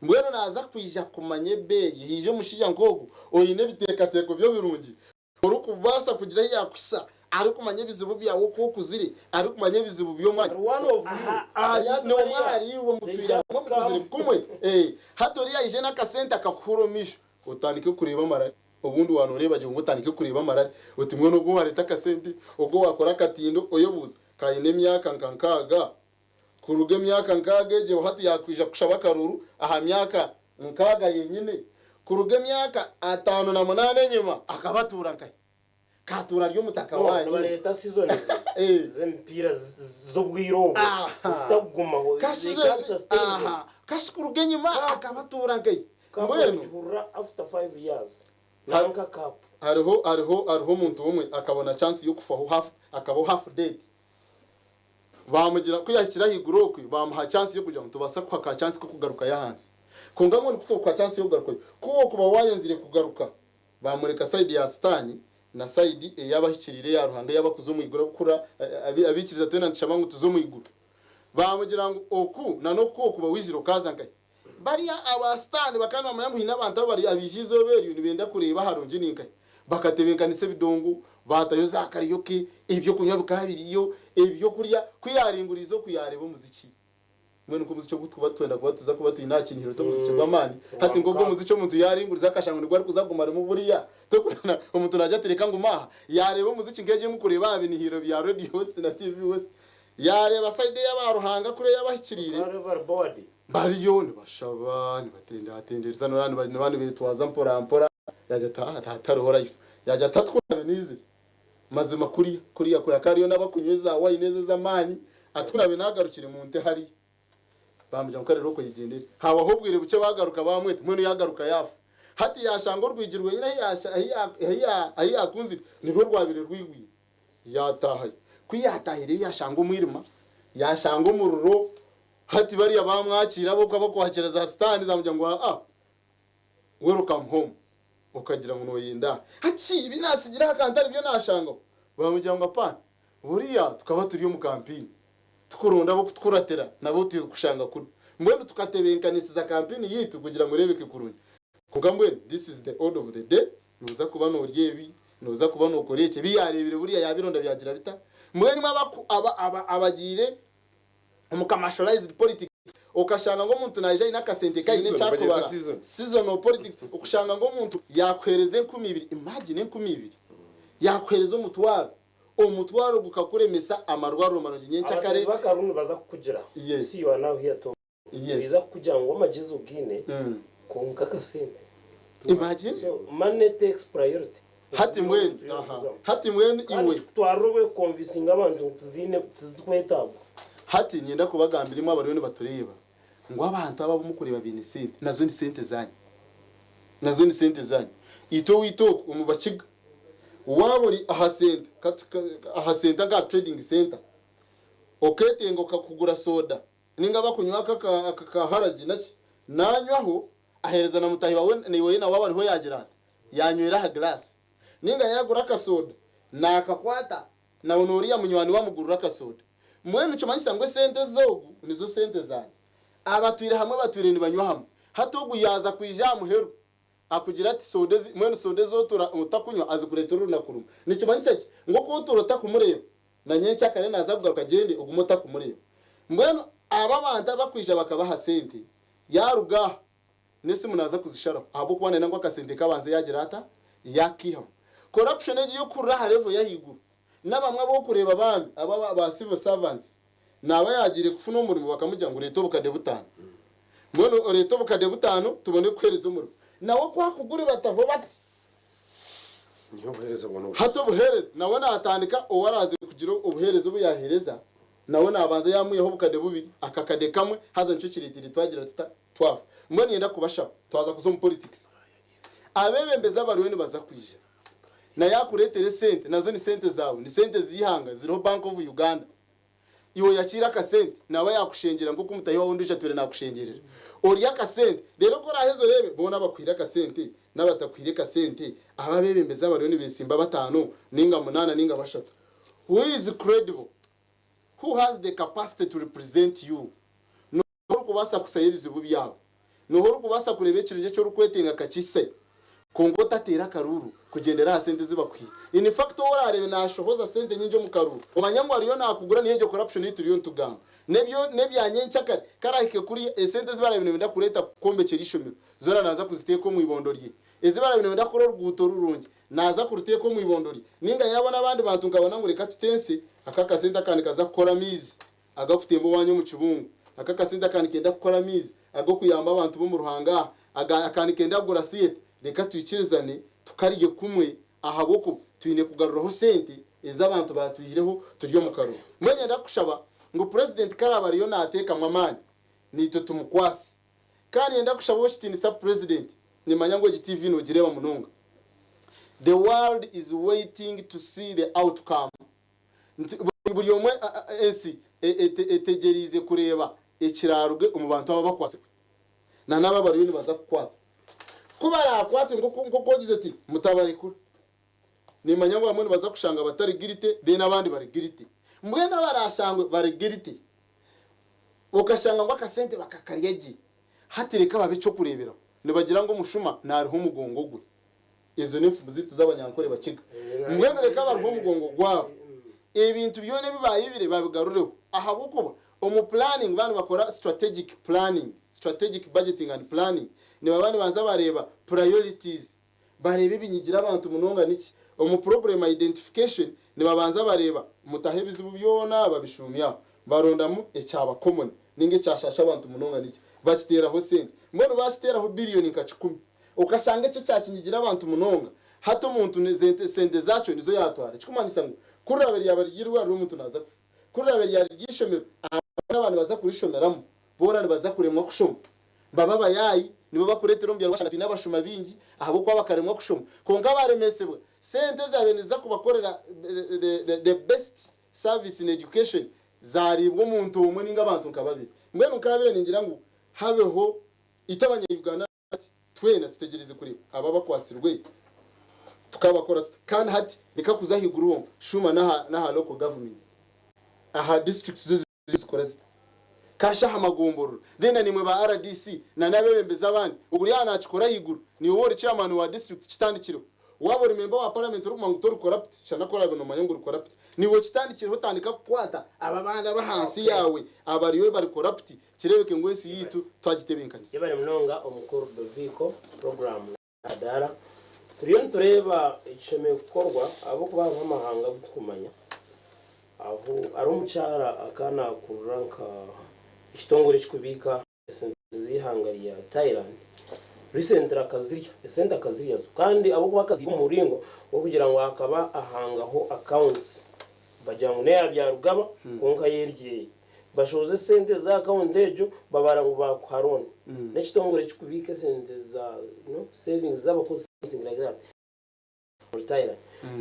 Mbwenu naaza kwija kumanya ebeeyi, haija omushaija nk'ogu oine ebiteekateeko bye birungi, orikubaasa kugira ahu yaakuhitsya, arikumanya ebizibu byawe oku okuzire, arikumanya ebizibu by'omwanya. Ari one of you. Ari Hati n'omwe bariya, ahariiwe they mutwire just hamwe mukuzire come. kumwe. Hati oriya aije n'akasente akakuhuura omu maisho, otandike kureeba amarari. Obundi waaba nooreeba gye ngu otandike kureeba amarari oti mbwenu ogu owaareeta akasente, ogu owaakora akatindo, oyebuuza, ka aine emyaka nka nkaaga? Kuruga emyaka nkaaga egyo hati yaakwija kushaba akaruuru aha myaka nkaaga yenyine? Kuruga emyaka 58 enyima akaba atuura nkahi? Ka atuura ari omutaka No, waanyu? nibareeta seasons Eh. z'emipiira z'obwire obwo Aha. ezitakugumaho. Ka They can't seasons, sustain them. aha. Ka kuruga enyima Cup. akaba atuura nkahi? Cup Mbwenu. ogihurira after 5 years. Nanka cup. Hariho hariho hariho omuntu omwe akabona chance yokufaho half akabaho half dead bamugira kuyahikire ahiguru okwe bamuha chance yokugira ngu nitubaasa kukuha ka chance kokugarukayo ahansi kwonka mbwenu kutukuha chance yokugarukayo ku wokuba wayenzire kugaruka bamureka side ya sitaani na side eyabahikirire eya Ruhanga eyabakuza omwiguru abakukura abikiriza twena nitushaba ngu tuze omwiguru bamugira ngu oku na noku okuba wizire okaza nkahi Bariya aba Sitaane bakaba nibamanya ngu haine abantu abari abaija eizooba eryo nibenda kureeba aharungi ni nkahi. Bakatebeekanisa ebidongo, baatayo za karaoke, eby'okunywa bikaba biriyo, eby'okurya. Ku yaaringuriize oku yaareeba omuziki. Mbwenu nk'omuziki ogu turikuba twenda kuba tuza kuba twine aha kinihiro t'omuziki gw'amaani. Hati nk'ogwo omuziki omuntu yaaringuriza akashanga nigwo arikuza kuguma arimu buriya. Tokurana omuntu naagira ati reka ngume aha. Yaareeba omuziki nk'egyo ei murikureeba aha binihiro bya Radio West na TV West. Yaareeba sayidi ey'aba Ruhanga kuriya ey'abahikiriire. Bakaba bari bored. Bariyo nibashaba, nibatendatendereza, noreeba niba nibetwaza mpora mpora, yaagira ati, haa hatariho life. Yaagira ati, hati ku ndaabe naizire, Mazima kuriya, kuriya, kuriya hakaba hariyo n'abakunywa eza wine ezo ez'amaani, ati ku naabaire naagarukire mu nte hariya, baamugira ngu kare reero okwegyendere. Haahwaho obwire bukye baagaruka baamweta, mbwenu yaagaruka yaafa. Hati yaashanga orwigi rwenyine ahi yaasha, ahi ya, ahi ya, ahi yaakunzire nirwo rwabaire rwigwire. Yaataahayo. Ku yaataahireyo yaashanga omwirima, yaashanga omuriro, hati bariya baamwakiira ahabw'okuba bakwakira za sitaani zaamugira ngu aa, welcome home. Okagira ngu nooyenda hati shi ebi naatsigire aha kantare nibyo naashangaho? Baamugira ngu apaana, buriya tukaba turi omu kampeyini tukuronda ab'okutukuratira nabo tikushanga kunu. Mbwenu tukatebeekanisiza kampeyini yaitu kugira ngu ereebeke kurungi. Kwonka mbwenu this is the order of the day, nooza kuba noorya ebi, nooza kuba nookora eki. Ebi yaareebire buriya yaabironda byagira bita? Mbwenu imwe abagiire omu commercialized politics okashanga ngu omuntu naija aine akasente ke aine Season, eki bagyeta akubara, season. seasonal politics, okushanga ngu omuntu yaakuheereza 2000, imagine 2000, yaakuheereza omutwaro, omutwaro gukakuremesa amarwariro marungi nyenkyakare. Abateezi b'akaruru nibaza kukugira, Yes. see you are now here talking. Yes. Nibaija kukugira ngu amagyezi ogaine kwonka akasente. Imagine. So money takes priority. Hati mbwenu, aha, hati mbwenu Kandi iwe. kikutwarira obwe kukonvinsinga abantu ngu tiziine tizikwetaagwa. Hati niinyenda kubagambira imwe abariyo nibatureeba ngu abantu abo abu murikureeba baine sente, nazo ni sente zaanyu. Nazo ni sente zaanyu. Itwe owaitu oku omu Bakiga, waaba ori aha senta, aha senta nka aha trading centre, okeetenga okakugura soda, Ninga abakunywa aka aka kaharagi naki nanywaho ahereza na mutahi wawe naiwe na waaba ariho yagira ata yanywera aha glass ninga yagura akasoda nakakwata nawe noriya munywani we amugurira akasoda mbwenu nikimanyisa ngu esente ezogu nizo sente zangye abatwire hamwe batwire nibanywa hamwe hati ogu yaza kwija aha muheru Akugira ati, Soda ezi, mbwenu soda ezi otura otakunywa azikureetera orunaku rumwe. Nikimanyisa ki? Ngu oku otuura otakumureeba, na nyenkyakare naaza kugaruka agyende ogume otakumureeba. Mbwenu abo abantu abakwija bakabaha sente, yaaruga aha, n'esimu naaza kuzisharaho ahabw'okuba naayenda ngu akasente ke abanze yaagira ata? Yaakaihamu. Corruption egi y'okuhurira aha level y'ahaiguru, n'abamwe abu orikureeba bambi aba ba civil servants, Naaba yaagiire kufuna omurimo bakamugira ngu reeta obukade butaano. Mbwenu oreete obukade butaano tubone kukuheereza omurimo. Nawe ku akuguribataho bati. Niiwe obuheereza bwona obu. Hati obuheereza nawe naatandika ou araaze kugira obuheereza obu yaaheereza nawe naabanza yaamwihaho obukade bubiri, akakade kamwe haza nikyo kireeteire twagira tuta? Twafa. Mbwenu niinyenda kubashaba twaza kuza omu politics abeebembezi abariyo nibaza kwija na yaakureetera esente nazo ni sente zaawe, ni sente z'eihanga ziriho Bank of Uganda. Iwe oyakiire akasente, naaba yaakushengyera nk'oku mutahi waawe ondiijo atwire naakushengyerera. Orye akasente, reero ku oraaheze oreebe boona abakuhaire akasente n'abatakuhaire kasente, abo abeebembezi abariyo nibeesimba bataano nainga munaana nainga bashatu. Who is credible? Who has the capacity to represent you? N'oha orikubaasa kusayo ebizibu byawe? N'oha orikubaasa kureeba ekirungi eki orikwetenga akakihisayo? Kwonka otateera akaruuru kugyendera aha sente ezi bakuhaire. In fact ou oraareebe naashohoza sente nyingi omu karuuru, omanye ngu ariyo naakugura niyo egyo corruption ei turiyo nitugamba. N'ebyo n'ebya nyenkyakare, ku araahike kuriya, esente ezi baraabe nibenda kureeta kwombekyera eishomero, zoona naaza kuziteeka omu ibondo rye. Ezi baraabe nibenda kukora oruguuto rurungi, naaza kuruteeka omu ibondo rye. Nainga yaabona abandi bantu nkabona ngu reka tutense, aka akasente aka nikaza kukora amaizi. Agakutemba owanyu omu kibungo. Aka akasente aka nikenda kukora amaizi ag'okuyamba abantu b'omu ruhanga aha. Aga aka nikenda kugura theatre. Reka twikirizane tukarye kumwe ahabw'okuba twine kugaruraho sente ezi abantu baatwihireho turi omu karuru. Mbwenu niinyenda kukushaba ngu Purezidenti ku araabe ariyo naateekamu amaani, naitwe tumukwase. Kandi niinyenda kukushaba ow'ekitiinisa Purezidenti, nimmanya ngu egi TV noogireeba munonga. The world is waiting to see the outcome. Nti buri omwe ensi etegyereize kureeba ekiraaruge omu bantu aba abakwatsirwe na n'abo abariyo nibaza kukwatwa. Ku baraakwatwe nk'oku ogize oti, mutabarekura. Nimmanya ngu abamwe nibaza kushanga batari guilty then abandi bari guilty. Mbwenu abaraashangwe bari guilty, okashanga ngu akasente bakakarya gye, hati reka babe eky'okureeberaho. Nibagira ngu omushuma naariha omugongo gwe. Ezo n'enfumu zaitu z'Abanyankore Bakiga. Mbwenu reka baruhe omugongo gwabo. Ebintu byona ebi baayibire babigarureho ahabw'okuba omu planning baaba nibakora strategic planning, strategic budgeting and planning, nibaba nibanza bareeba priorities, bareeba ebinyigira abantu munonga niki. Omu problem identification nibabanza bareeba mutaho ebizibu byona babishuumya aho, barondamu ekyaba common ninga ekyashaasha abantu munonga niki, bakiteeraho sente. Mbwenu baakiteeraho billion nka kikumi. Okashanga eki ekyakinyigira abantu munonga. Hati omuntu sente zaakyo nizo yaatwara. Ekirikumanyisa ngu ku riraabe ryaba riri eirwariro omuntu naaza kufa. Ku riraabe ryaba riri eishomero, abaana aba nibaza kurishomeramu, boona nibaza kuremwa kushoma. Babe abayaayi, nibo bakureetera omu byaro washanga twine abashuma baingi ahabw'okuba bakaremwa kushoma. Kwonka baaremesibwa, sente ezaabaire niziza kubakorera the best service in education zaariibwa omuntu omwe nainga abantu nka babiri. Mbwenu nkaabaire ningira ngu habeho itwe abanya-Uganda hati twena tutegyereize kureeba abo abakwatsirwe tukabakora tuta. Kandi hati reka kuza ahaiguru honka, shuuma n'aha local government, aha districts zo zikora zita? Kasha aha magomborora. Then na naimwe ba rdc na n'abebembezi abandi, ogwo ori aha nakikora ahaiguru, niiwe ori chairman wa district kitandikireho. Waaba ori member wa parliament orikumanya ngu tori corrupt, shana ku oraabe noomanya ngu ori corrupt, niiwe okitandikireho otandika kukwata abo abandi ab'ahansi yaawe abariyo bari corrupt, kireebeke ngu ensi yaitu twagitebenkanisa. Yebare munonga omukuru Ludovico program Kadaara, Turiyo nitureeba ekishemereire kukorwa ahabw'okuba hariho amahanga agu turikumanya ahu hariho omukyara akaba naakurira nka ekitongore ekirikubiika esente z'eihanga rya Thailand recently akazirya, esente akazirya zo kandi ahabw'okuba akaziiba omu muringo gw'okugira ngu akaba ahangaho accounts bagira ngu n'eya Byarugaba kwonka yo eri eye. Bashohoza esente za akawunti egyo babara ngu baakuha loan. N'ekitongore ekirikubiika esente za you know, savings z'abakozi something like that omuri Thailand.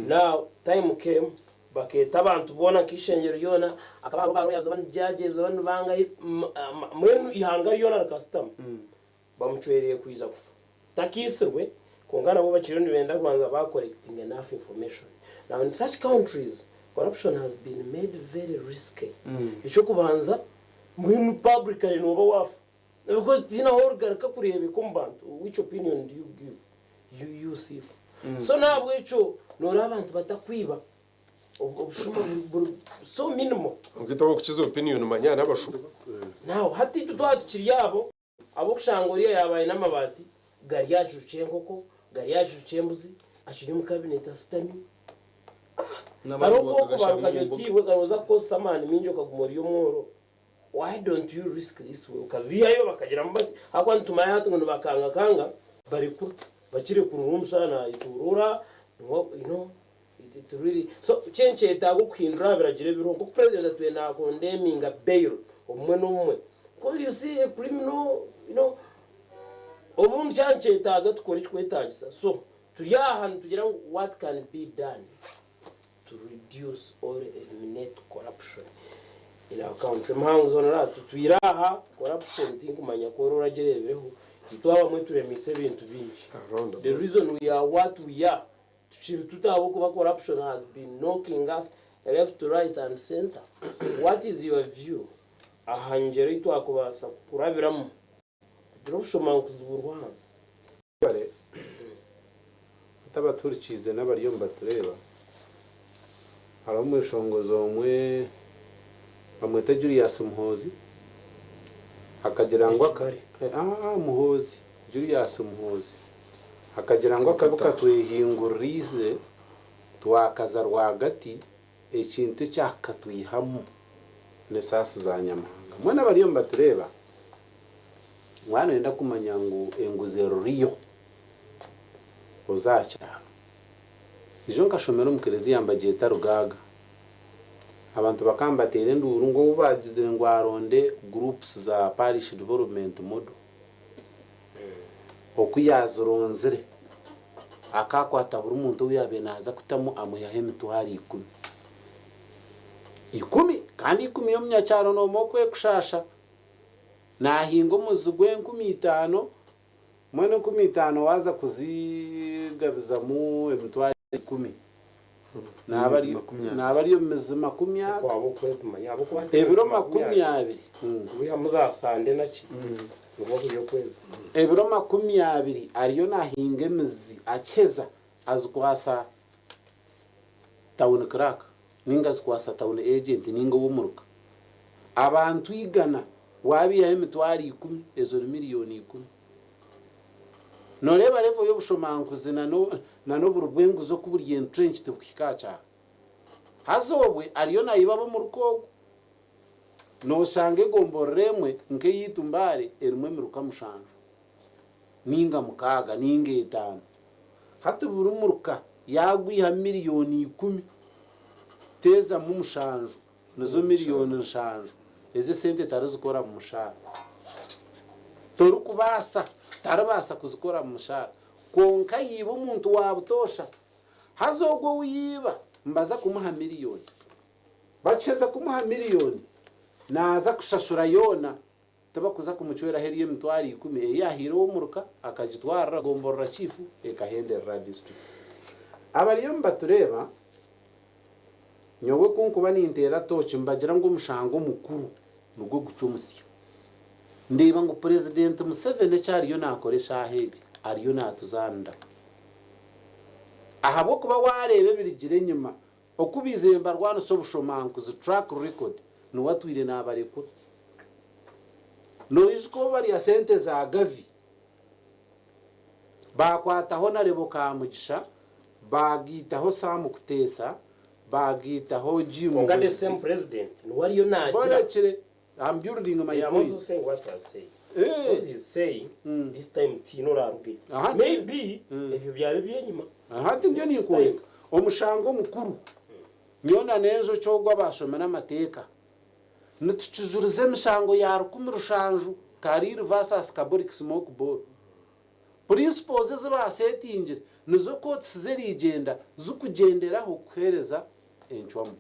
Now time came bakeeta abantu boona nk'eishengyero ryona akaba hariho ba lawyers oba ni judges oba ni bangahi mbwenu eihanga ryona rikasitama bamucwereire kwija kufa. Takiitsirwe kwonka nabwo bakiriyo nibenda kubanza ba collecting enough information. Now in such countries corruption has been made very risky. Eky'okubanza mbwenu publicly nooba waafa because tihaine ahu origaruka kureebeka omu bantu which opinion do you give you you thief. So n'ahabw'ekyo nooreeba abantu batakwiba obushuma buri so minimal. Kwonka itwe abakukiza opinion manya n'abashuma. Now hati itwe twaba tukiri abo. Ahabw'okushanga oriya yaaba aine amabaati gari aha kiju ky'enkoko, gari aha kiju ky'embuzi, akiri omu kabineti ashutami. N'abandi Hariho oku bakagashanga orikubara omu okagira mbuga. oti iwe nooza kukozesa amaani maingi okaguma ori omworo, why don't you risk this way okaziihayo bakagiramu bati ahabw'okuba nitumanya hati ngu nibakangakanga barekura, bakirekurira omushana nayetorora, you know. It really so kyo nikyetaaga okuhindura aha biragiro ebiriho nk'oku president atwire na condemninga bail obumwe n'obumwe coz you see a criminal you know obundi kyaba nikyetaaga tukore ekikwetaagisa so turi aha nitugira ngu what can be done to reduce or eliminate corruption in our country Muhanguzi Honorable tutwire aha corruption tinkumanya ku ori oragireebireho itwe abamwe turemiise ebintu bingi the reason we are what we are Tukiri tuta ahabw'okuba corruption has been knocking us left right and center. What is your view aha ngyero ei twakubaasa kurabiramu kugira obushomankuzi buri ahansi? Mwebare hati abatuhurikiize n'abariyo nibatureeba, hariho omweshongozi omwe bamweta Julius Muhoozi akagira ngu Ekigari. Muhoozi, Julius Muhoozi Akagira ngu akabi katwehinguririize twakaza rwagati, ekintu ekyakatwihamu n'esaasi za Nyamuhanga. Mbwenu abariyo nibatureeba, waaba nooyenda kumanya ngu enguzi eruriyo, oze aha kyaro. Ijo nkashomera omu kereziya nibagyeta Rugaaga. Abantu bakaba nibateera enduuru ngu ou baagizire ngu aronde groups za Parish Development Model. Oku yaazironzire, akaakwata buri muntu ou yaabaire naaza kutamu amwihaho emitwaro ikumi. Ikumi! Kandi ikumi y'omunyakyaro noomanya oku erikushaasha. Naahinga omuzi gw'enkumi itaano, mbwenu enkumi itaano waaza kuzigabizamu emitwaro ikumi, naaba ari naaba ari omu mizi makumi aga. Kwaba okwezi manya ahabw'okuba hati Ebiro emizi makumi makumi abiri abiri. wihamu za sande na ki nikuba kuri okwezi. Ebiro 20 ariyo nahinga emizi akiheza azikwasa town clerk ninga azikwasa town agent ninga ow'omuruka. Abantu igana wabihaho emitwaro ikumi ezo ni miriyoni ikumi. Noreeba level y'obushomankuzi na n'oburi bw'enguzi oku buri entrenched bukuhika aha kyaro. Haza obwe ariyo nayiba ab'omuruka ogwo. Noshanga egomborora emwe nk'eyaitu Mbale erimu emiruka mushanju ninga mukaaga ninga etaano. Hati buri muruka yaagwiha miriyoni ikumi, teezamu mushanju, nizo miriyoni nshanju ez'esente tarizikora mu mushaara. Torikubaasa, taribaasa kuzikora mu mushaara. Kwonka yiba omuntu wa butoosha. Haza ogwo ou yiba nibaza kumuha miriyoni. Bakiheza kumuha miriyoni, naaza kushashura yoona, tibakuza kumucweraho eri emitwaro ikumi ei yahaire ow'omuruka akagitwarira gomborora chiifu ekahenderera aha disiturikiti. Abariyo nibatureeba, nyowe ku nkuba ninteera tooki nibagira ngu omushango omukuru nigwo gucwa omusyo. Ndeeba ngu Purezidenti Museveni eki ariyo naakora eshaaha egi, ariyo naatuzaaniraho. Ahabw'okuba waareeba ebirigire enyima, Oku baizire nibarwanisa obushomankuzi, track record, niwe atwire nabarekura. Noijuka obu barya sente za Gavi, bakwataho na Rebo Kamugisha, bagaitaho Sam Kutesa, bagaitaho Jim Kwonka the Muhwezi. same president niwe ariyo naagira. Borekire, I'm building my Yeah, I'm also point. saying what I say. Eh. Because he's saying this time tihaine oraarugeyo. Aha. Maybe ebyo byaba eby'enyima. Hati ndiyo ninkworeka omushango omukuru nyowe na n'enjoki ogu abaashomire amateeka nitukijuriza emishango ya 1700 Kariiri versus Kabori Smoke Ball. Principles ezi baasetingire nizo courts z'eriigyenda zikugyenderaho kuheereza encwamu.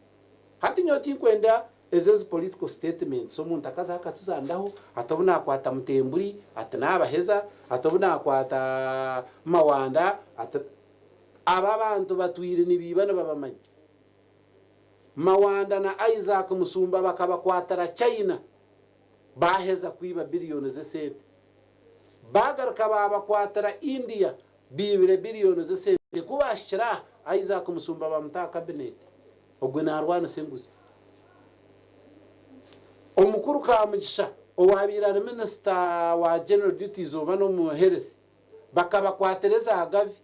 Hati nyowe tinkwenda ezi ezi political statements omuntu akazaho akatuzandaho ati obu naakwata Mutemburi ati naabaheza ati obu naakwata Mawanda ati aba abantu batwire nibiiba nibabamanya. Mawanda na Isaac Musumba bakabakwatira China baaheza kwiba billion z'esente. Baagaruka baabakwatira India biibire billion z'esente. Ku baahikire aha, Isaac Musumba baamuta aha cabinet. Ogwe naarwanisa enguzi. Omukuru Kamugisha owaabaire ari minisita wa General Duties oba n'omu Health bakabakwatira eza Gavi.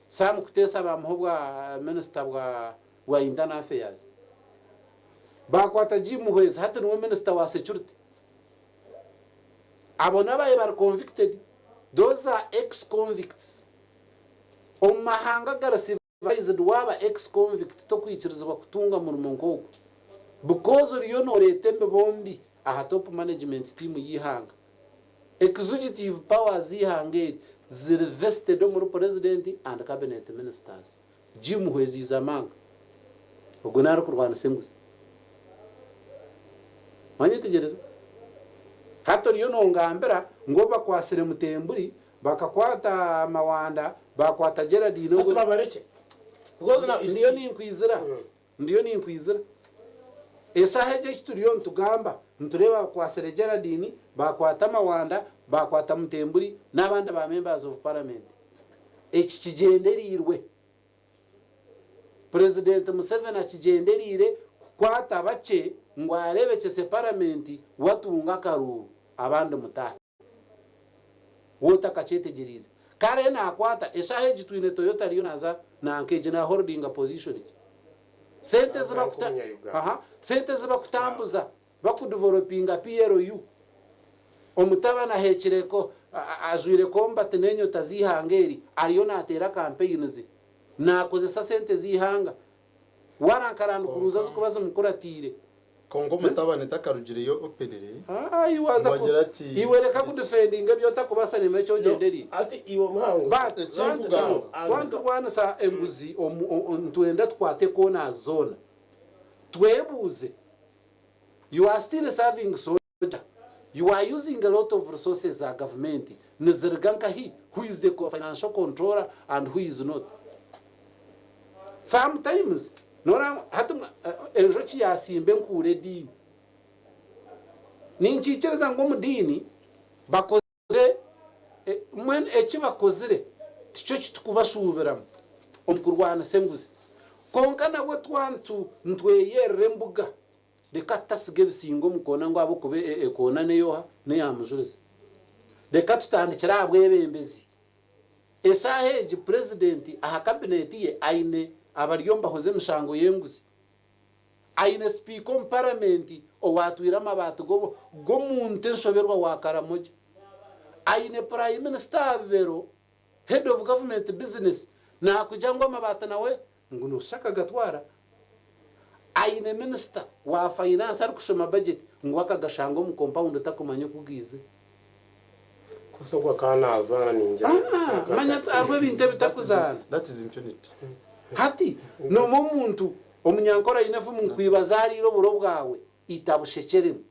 Sam Kutesa baamuha obwa minisita bwa Internal Affairs. Baakwata Jim Muhwezi hati niwe minisita wa Security. Abo n'ababaire bari convicted. Those are ex-convicts. Omu mahanga agari Civilized waaba ex convict tokwikirizibwa kutunga murimo nk'ogwo because oriyo noreeta emibo mbi aha top management team y'eihanga. Exugitive powers z'eihanga eri ziri vested omuri president and cabinet ministers. Jim Muhwezi is among. Ogwo narikurwanisa enguzi. Wanyetegyereza? Hati oriyo nongambira ngu obu bakwasire Mutemburi Bakakwata Mawanda, baakwata Geraldine Hati ogwo. babarekye because now you Ndiyo see. ninkwizira, ndiyo ninkwizira. Eshaaha egi eki turiyo nitugamba, nitureeba bakwatsire Geraldine, baakwata Mawanda, baakwata Mutemburi n'abandi ba members of parliament. Eki kigyendereirwe. Purezidenti Museveni akigyendereire kukwata bakye ngu areebekyese paramenti watunga akaruuru abandi mutaahe. Waaba otakakyetegyereize. Kare nakwata, eshaaha egi twine Toyota ariyo naaza nanka egi na holdinga position gye. Sente ezi bakuta, aha, sente ezi bakutambuza bakudevelopinga PLU. Omutabani aheekire ko, ajwaire combat n'enyota z'eihanga eri, ariyo naateera campaigns, naakozesa sente z'eihanga. Warankarandukuruuza zikuba zimukuratiire. Kwonka omutabani takarugireyo openly Ah, iwe waza ngu ku agire ati iwe reka kudefendinga ebi otakubasa nimba eki ogyendereire. Ati iwe muhanguzi. But Ekinkugamba. twaba niturwanisa enguzi omu o- nitwenda tukwate corners zoona. Twebuuze, you are still serving soldier, you are using a lot of resources za government niziriga nkahi, who is the financial controller and who is not? Sometimes noreeba hati enjoki yasimba enkuura ediini. Ninkikiriza ngu omu diini bakozire mbwenu eki bakozire tikyo kitukubashuubiramu omu kurwanisa enguzi. Kwonka nabwo twaba nitweyerera embuga reka tutasiga ebisinga omu koona ngu ahabw'okuba ekoona n'ey'oha? N'eya mujurizi. Reka tutandikire aha bwebembezi. Eshaaha egi Purezidenti aha kabineeti ye aine abari omu bahoza emishango y'enguzi. Aine Sipiika omu Paramenti owaatwire amabaati g'omuntu enshoberwa wa Karamoja. Aine Purayiminisita aha bibero. Head of government business nakugira ngu amabaati nawe ngu noshusha akagatwara. Aine minister wa finance arikushoma budget ngu akagashanga omu compound takumanya oku gaizire. Kosa ogwo akaba nazaana ningira. Aa manya hariho ebintu ebitakuzaana. That is impunity. Hati noma omuntu omunyankore aine efumu ngu kwiba zaariire oburo bwawe ita bushekyeremu.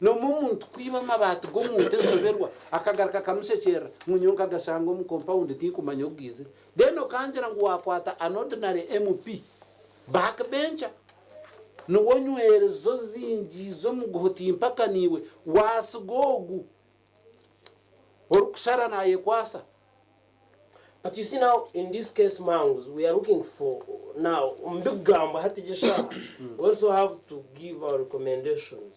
Noma omuntu kwiba amabaati g'omuntu enshoberwa akagaruka akamushekyerera ngu nyowe nkagashanga omu compound tinkumanya oku gaizire. Then okangira ngu wakwata an ordinary MP, back bencher, niwe onywereza ozingiize omuguha timpaka naiwe wasiga ogu orikushara nayekwasa. But you see now in this case Mangs we are looking for now omubikugambwa hati egi eshaaha we also have to give our recommendations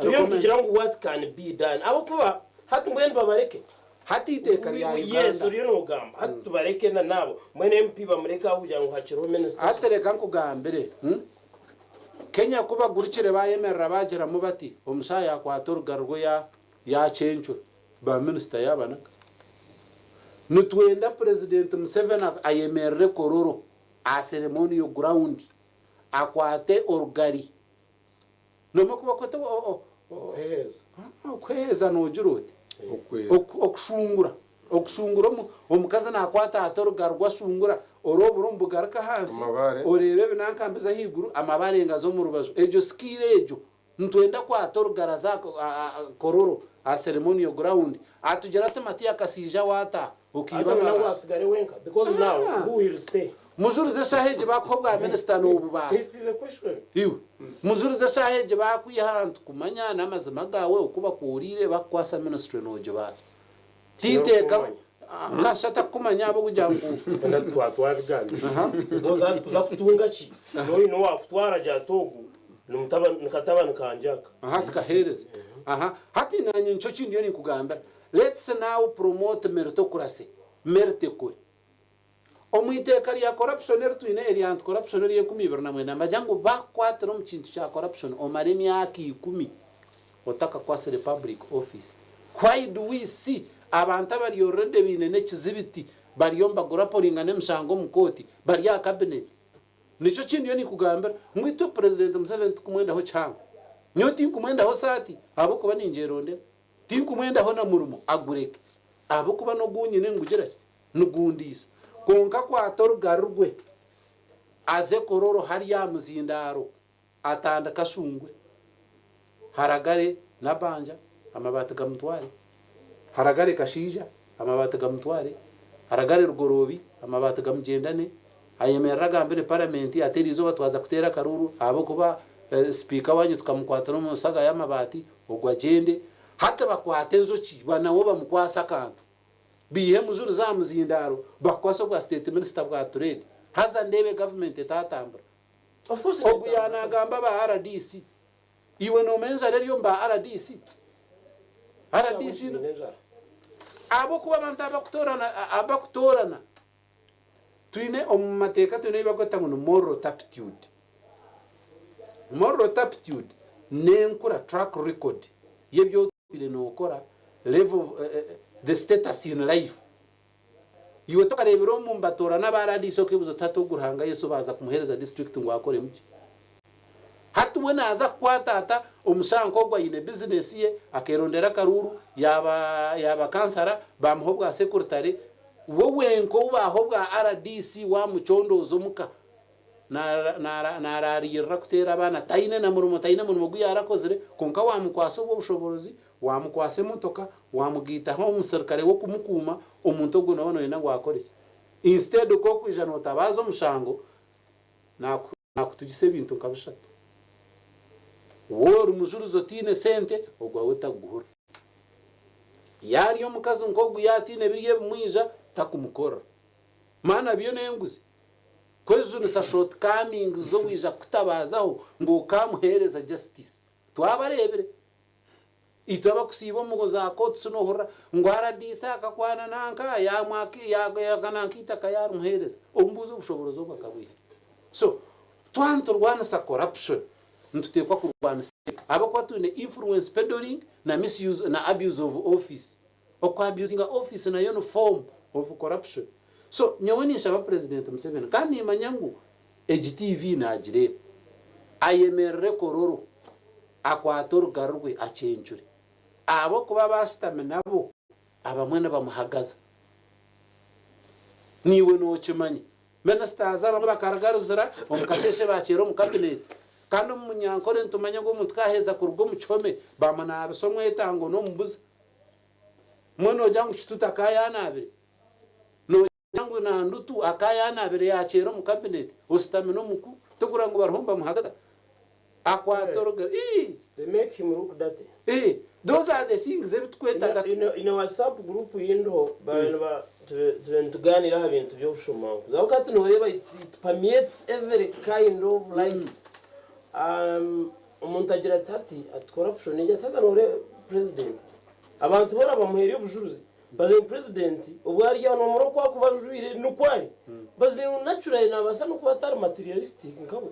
turiyo nitugira ngu what can be done ahabw'okuba hati mbwenu babareke Hati eiteeka rya yes Uganda. oriyo nogamba hati tubareke na naabo mbwenu MP bamureke aho kugira ngu hakiriho minister Hati reka nkugambire, Kenya ku bagurukire bayemerera bagiramu bati omushaija yakwata orugari rwe yacencura ba minisita yabanaka. Nitwenda Purezidenti Museveni ayemerere Kololo aha ceremonial ground akwate orugari. Nomanya oku bakweta Okuheheeza. Okuheheeza nogira oti? Okwera. Okushungura. Okushungura omukazi nakwata ata orugari rwe ashungura ori oburo nibugaruka ahansi Amabaare. oreeba ebinanka mbiza ahaiguru amabaare ngaza omu rubaju. Egyo skill egyo Nitwenda kwata orugara aze aha Kololo aha ceremonial ground atugire ati Matia Kasiija waata okaiba Ate nabwo amabara. asigare wenka because now who will stay? Mujurize eshaaha egi bakuha obwa minisita nobubaasa. It is a question. Iwe mujurize eshaaha egi bakwiha ahantu kumanya namazima gaawe oku bakuhuriire bakukwasa ministry nogibaasa. Titeeka kasha atakukumanya ahabw'okugira ngu. Twena twaba twabigambire because hati tuza kutunga ki? N'oine owakutwara agira ati ogu ni katabani kangye aka. Aha tukaheereza. Aha hati nanye nikyo ki ndiyo ninkugambira. Let's now promote meritocracy, merit ekore. Omu iteeka rya corruption eri twine erya anti corruption ery'enkumi ibiri na mwenda nibagira ngu bakukwatira omu kintu kya corruption omare emyaka ikumi otakakwatsire public office. Why do we see abantu abari already baine n'ekizibiti bariyo nibaguraporinga n'emishango omu kooti bari aha cabinet? Nikyo ki ndiyo ninkugambira ngu itwe President Museveni tikumwendaho kihango. Nyowe tinkumwendaho saati ahabw'okuba ningyerondera. Tinkumwendaho na murimo agureke ahabw'okuba n'ogu nyine nigugira ki? Nigundiisa. Kwonka akwate orugari rwe aze Kololo hariya aha muzindaaro atandike ashungure. Haragare Nabanja amabaati gamutware, Haragare Kashaija amabaati gamutware, Haragare Rugoroobi amabaati gamugyendane, ayemerere agambire paramenti ati eriizooba twaza kuteera akaruuru ahabw'okuba sipiika waanyu tukamukwatira omu saga y'amabaati Ogwo agyende, hati bakwate enjoki nawe bamukwase akantu, baihe emujurizi aha muzindaaro bakukwase obwa state minister bwa trade haza ndeebe government etatambura. Ogu yaanagamba aba rdc, iwe noomanya enjara eri omu ba rdc? Rdc ahabw'okuba abantu abakutoorana abakutoorana twine omu mateeka twine ebi barikweta ngu ni moral turpitude. Moral turpitude n'enkura, track record, y'ebi otwire nookora, level of the status in life. Iwe tokareebire omu nibatoorana aba rdc okeebuuza oti hati ogu Ruhanga Yesu baaza kumuheereza district ngu akoremu ki? Hati we naaza kukwata ata omushaija nk'ogu aine bizinesi ye, akeerondera akaruuru, yaaba yaaba kansara, baamuha obwa sekuritare, we wenka ou baaha obwa rdc waamucondooza omuka naaraariirira kuteera abaana, taine na murimo, taine murimo ogu yaarakozire, kwonka waamukwasa obwo bushoboorozi, waamukwasa emotoka, waamugaitaho omuserukare w'okumukuuma, omuntu ogwo nooba nooyenda ngu akore ki? Instead k'okwija nootabaaza omushango, naakutugisa ebintu nka bishatu. Waaba ori mujurizi otaine sente, ogwawe takuguhurira. Yaarya omukazi nk'ogu yaataine biri ebimwija, takumukorera. Maana byo n'enguzi. Kwejunisa shortcomings z'owaija kukutabaazaho ngu okaamuheereza justice. Twabareebire. Itwe abakusiiba omu za courts nohurira ngu rdc akakwana nanka yamwaka yaga nanka eitaka yarimuheereza. Omubuuze obushoborozi obwo akabwiha hi? So, twaba niturwanisa corruption, nituteekwa kurwanisa ebyo ahabw'okuba twine influence peddling na misuse na abuse of office. Oku abusinga office nayo ni form. of corruption. So nyowe ninshaba President Museveni kandi nimanya ngu egi TV nagireeba, ayemerere Kololo akwate orugari rwe akyencure ahabw'okuba abaashutami nabo abamwe nibamuhagaza. Naiwe nokimanya. Ministers abamwe bakaruga Ruzira omu kasheeshe bakyeera omu cabinet. Kandi omu Munyankore nitumanya ngu omuntu ku aheza kuruga omu kihome bamunaabisa omwetango n'omubuzi. Mbwenu noogira ngu Kitutu akaba yaanaabire? Noogira ngu Nandutu akaba yaanaabire yaakyeera omu cabinet oshutami n'omuku? Tikureeba ngu bariho nibamuhagaza? Akwata orugari. Ii! They make him look dirty. Ii! Those are the things ebi tukwetaaga. In a, in a WhatsApp group yindiho babaire niba tube nitugaaniira aha bintu by'obushomankuzi. Ahabw'okuba hati nooreeba it, it permeates every kind of life. Um, omuntu agira ati hati ati corruption egi ati hati nooreba president abantu boona bamuheire obujuruzi baze ngu president obu ari aha noomura oku akuba ajwaire nikwo ari baze ngu naturally nabaasa n'okuba atari materialistic nkabo.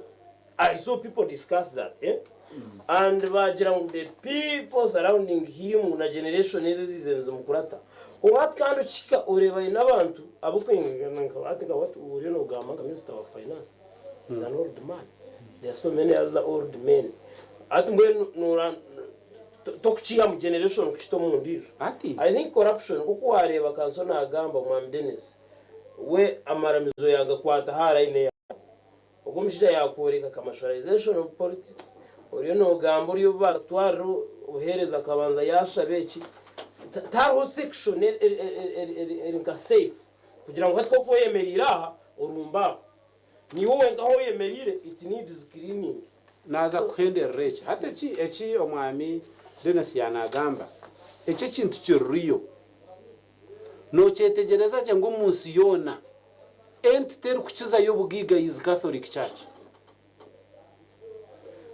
I saw people discuss that eh and bagira ngu the people surrounding him na generation ezi eziizire nizimukurata. Kwonka hati kandi okihika oreeba aine abantu ab'okwingana nka hati nka what oriyo nogamba nka minister wa finance is an old man there are so many other old men hati mbwenu nora tokukiiha mu generation kukita omu ndiijo. Hati. I think corruption nk'oku wareeba Kanso nagamba Mwami Denis we amaramizo yagakwata aha line eya Ogu omushaija yakworeka commercialization of politics, oriyo nogamba ori obu bakutwarira obuhereza akabanza yashaba eki, tihariho section eri nka safe kugira ngu hati kokuba oyemereire aha orumbe aho. Niiwe wenka ahu oyemereire it needs cleaning. Naaza kuhenderera eki. Hati eki eki omwami Denis yaanagamba, eki ekintu kiririyo. Nokyetegyereza gye ngu omu nsi yoona, entity erikukizayo obugaiga is Catholic Church.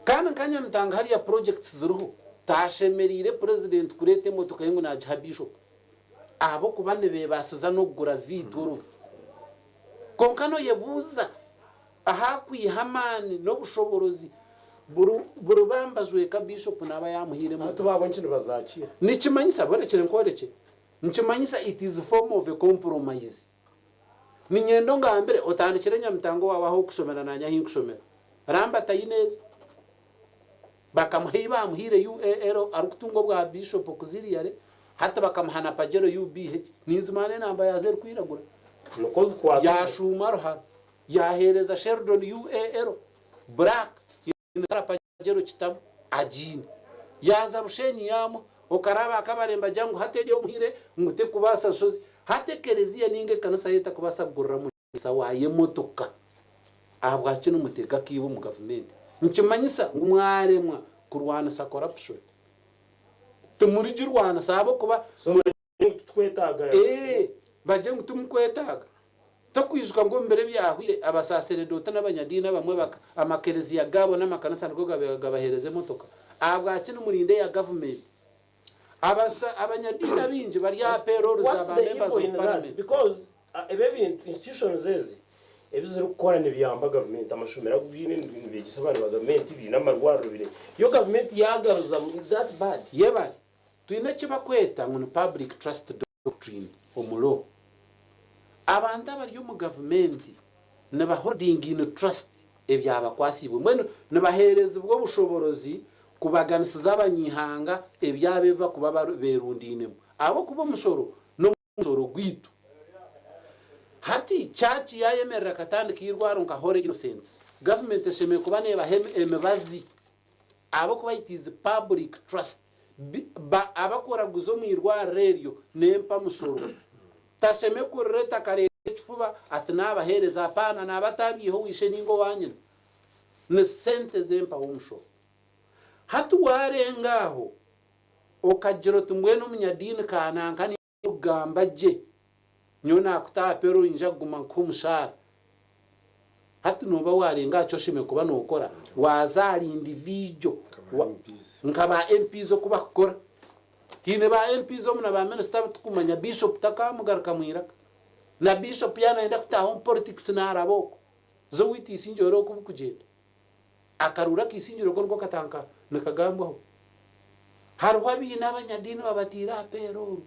Kandi nka Nyamitanga hariya projects ziriho, tashemereire president kureeta emotoka ye ngu nagiha bishop ahabw'okuba nibebaasiza n'okugura V12. Kwonka noyebuuza ahu akwiha amaani n'obushoborozi buri bambajweka bishop naaba yamuhaire Hati emotoka. baabo nki nibazakiira? Nikimanyisa, borekire nkworekye, nikimanyisa it is form of a compromise. Niinyenda ongambire otandikire Nyamitanga owaawe ahu orikushomera naanye ahu nkushomera. Ramba taine ezi. Bakamuha ei baamuhaire UAL arikutunga obwa Bishop Auxiliary, hati bakamuha na Pajero UBH. Ninzimanya n'enamba yaazo erikwiragura. Nikwo zikwata. Yaashuuma Ruharo, yaaheereza Sheldon UAL, Black, Pajero Kitabu agiine. Yaaza Bushenyi yaamuha. Okaraaba akabare nibagira ngu hati egi omuhaire ngu tekubaasa nshozi. Hati ekereziya ninga ekanisa yo etakubaasa kugurira muriisa waayo emotoka ahabwaki nimutega akaibo omu gavumenti? Nikimanyisa ngu mwaremwa kurwanisa corruption. Timurigirwanisa ahabw'okuba muri. Ngu titukwetaaga. Ee, bagire ngu timukwetaaga. Tokwijuka ngu omu biro ebyahweire abasaseredooti n'abanyadiini abamwe baka amakereziya gaabo n'amakanisa nigo gabaire gabaheereza emotoka? Ahabwaki nimurinda eya gavumenti? Abasa abanyadiini abaingi bari aha payroll za What's ba the members evil of in that? parliament. Because ebi ebintu institutions ezi ebi zirikukora nibiyamba gavumenti amashomero agu gaine nibeegyesa abaana ba gavumenti biine amarwariro biine yo gavumenti yagaruzamu is that bad? Yebare. Twine eki bakweta ngu ni public trust doctrine omu law. Abantu abari omu gavumenti niba holding in trust ebyabakwasiibwe. Mbwenu nibaheerezibwa obushoborozi kubaganisiza abanyaihanga ebyabo ebi bakuba berundainemu. Ahabw'okuba omushoro n'omushoro gwaitu. Hati church yayemerera ekatandika eirwaro nka Holy Innocents, gavumenti eshemereire kuba nebaha emibazi ahabw'okuba it is public trust. Ba abakuraguza omu irwariro eryo n'empa mushoro. Tasheme kurireta akareeta ekifuba ati nabahereza apaana naba atabyiha owishe ninga owanyina. Ni sente z'empa w'omushoro. Hati warenga aho okagira oti mbwenu omunyadiini kananka Orikugamba gye, nyowe naakuta aha payroll niinyija kuguma nkuhe omushaara. Hati nooba waarenga aha ki oshemereire kuba nookora, waaza ahari individual, nka ba MPs oku bakukora. Haine ba MPs omu na ba minisita abu turikumanya, Bishop takaamugarukamu eiraka. Na Bishop yaaba naayenda kutaaha omu politics naaraba okwo. Za owaitu Isingye oreebe oku burikugyenda. Akaruuru ak'eisingiro ko niko katandika nikagambwaho. Hariho abaine abanyadiini babataire aha payroll,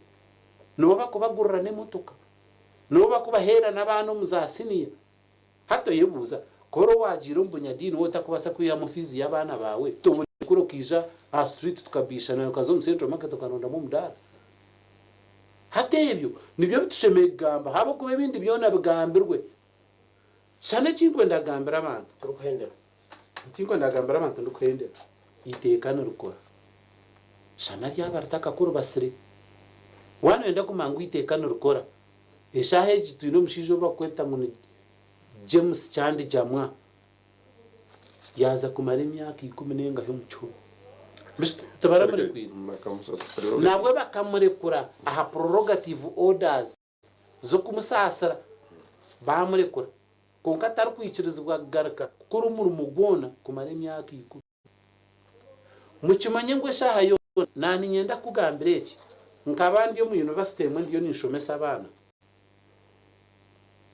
nibo bakubagurira n'emotoka. N'obu bakubaheera n'abaana omu za siniya. Hati oyebuuza, ku ori owaagiire omu bunyadiini waaba otarikubaasa kwihamu fiizi y'abaana baawe, toburekura okaija aha street tukabiishana okaza omu Central Market okarondamu omudaara? Hati ebyo nibyo bitushemereire kugamba ahabw'okuba ebindi byona bigambirwe. Shana eki ndikwenda kugambira abantu. Turikuhendera. Eki ndikwenda kugambira abantu ndikuhendera, eiteeka nirikora. Shana ryaba ritakakuribasire. Waaba nooyenda kumanya ngu eiteeka nirikora, eshaaha egi twine omushaija ou barikweta ngu ni James Kyandijamwa, yaaza kumara emyaka ikumi n'engahi omu kihome. Tibaramurekwire. Nabwe bakamurekura aha prorogative orders. z'okumusaasira baamurekura, kwonka tarikwikirizibwa kugaruka kukora omurimo gwona kumara emyaka ikumi. Mukimanye ngu eshaaha yoona naaniinyenda kukugambira eki, nkaba ndi omu yunivasite emwe ndiyo ninshomesa abaana,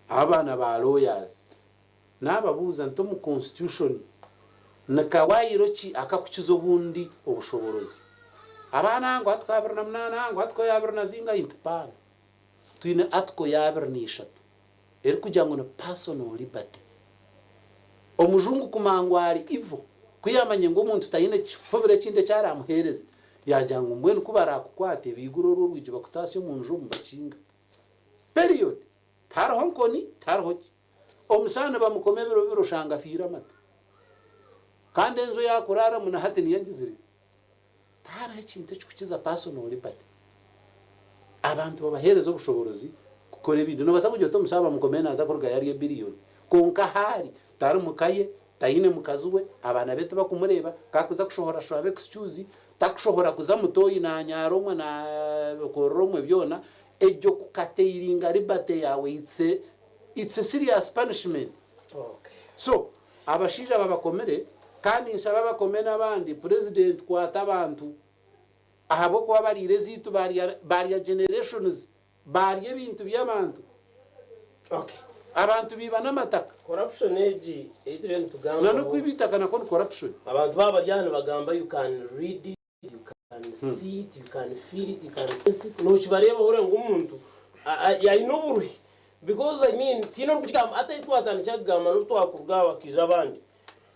abaana ba lawyers, naababuuza nti omu constitution ni kawaayiro ki akakukiza obundi obushoboorozi? Abaana ngu article 28, ngu article ya abiri na zingahi, nti paana. Twine article ya 23 erikugira ngu ni personal liberty. Omujungu kumanya ngu ari evil, ku yamanya ngu omuntu taine kifubiro ekindi eki aramuheereze, yagira ngu mbwenu ku barakukwate baigure oru orwigi bakutaasye omu nju omu bakinga. Period. Tihariho nkoni, tihariho ki. Omusaani nibamukoma ebiro bibiri oshanga afiire amatu. Kandi enju ei akuraaramu na hati niyo agizire. Tihariho ekintu ekikukiza personal liberty. Abantu babaheereza obushoborozi kukora ebintu. Nobaasa kugira oti omushaho bamukomire naaza kurugayo arye billion. Kwonka ahu ari, tari muka ye, taine mukazi we, abaana be tibakumureeba, ku akuza kushohora ashohora excuse, takushohora kuza mutoyi nanyaara omwe nakorera omwe byona. Egyo kukatairinga liberty yaawe it's a, it's a serious punishment. So, Abashaija babakomire kandi nshaba bakome nabandi president kwata abantu ahabwokuba bariire ezaitu barya barya generations barya ebintu byabantu Okay. abantu biiba namataka. Corruption egi ei turiyo Na nitugambaho. nokwiba itaka nakwo ni corruption. Abantu baaba bari aha nibagamba you can read it, you can see it, you can feel it, you can sense it, nokibareeba ohurira ngu omuntu aine oburuhe because I mean tihaine orikukigamba hati ahi twatandikira kugamba n'obu twakuruga aha bakaija abandi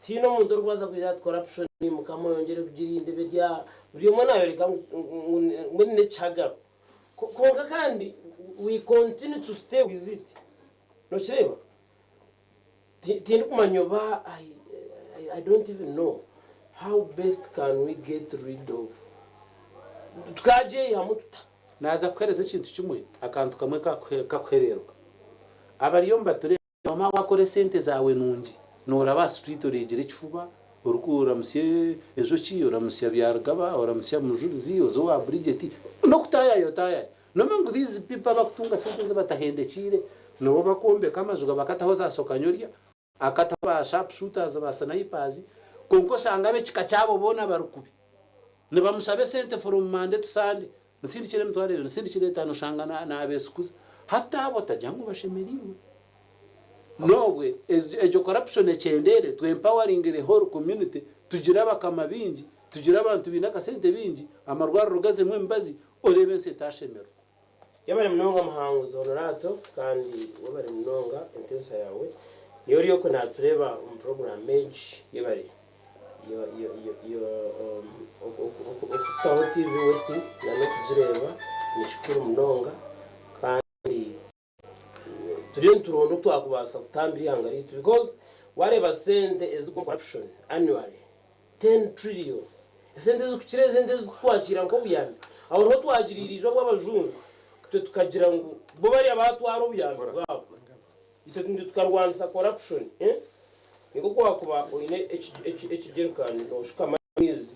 tihaine omuntu orikubaasa kwija ati corruption mukama oyongyere kugirinda ebe eri aha buri omwe nayoreka ngu mbwenu n'ekihagaro kwonka kandi we continue to stay with it nokireeba Tindikumanya oba I don't even know how best can we get rid of tukagyeyihamu tuta? Naaza kukuheereza ekintu kimwe, akantu kamwe kakuhereeruka. Abariyo nibatureeba, mama waakora esente zaawe nungi, nooraba aha street oreegyire ekifuba, orikuramutsya enjoki, oramutsya Byarugaba, oramutsya Mujurizi, oza owa Bridget, n'okutaayaaya otaayaaya. Nomanya ngu these people abakutunga sente ezi batahendekiire nibo bakwombeka amaju bakataho za sokanyorya, akataho ba sharp shooters ba snipers kwonka oshanga abekika kyabo boona bari kubi. Nibamushaba esente from Monday to Sunday, nsindikira emitwaro ebiri, nsindikira etaano oshanga nabesukuza. Hati abo otagira ngu bashemereirwe. Nobwe egyo corruption ekyendeere, tu empowering the whole community, tugire abakama bingi, tugire abantu baine akasente bingi, amarwariro gazemu emibazi, Oreebe ensi etaashemerwa. Yebare munonga Muhanguzi Honorato kandi webare munonga entensa yawe niyo ori okwe natureeba omu program egi yebare okutaho TV West na nokugireeba nikikuru munonga kandi Turiyo nituronda oku twakubaasa kutambira eihanga ryaitu because wareeba sente ezirikuruga omu corruption annually ten trillion esente ezirikukira esente ezi turikwakiira nk'obuyambi aho niho twagiriire eijwe obw'abajungu itwe tukagira ngu bo bariya baatwara obuyambi bwabo itwe nitwe tukarwanisa corruption nikwo ku wakuba oine ekijerikani nooshukamu amaizi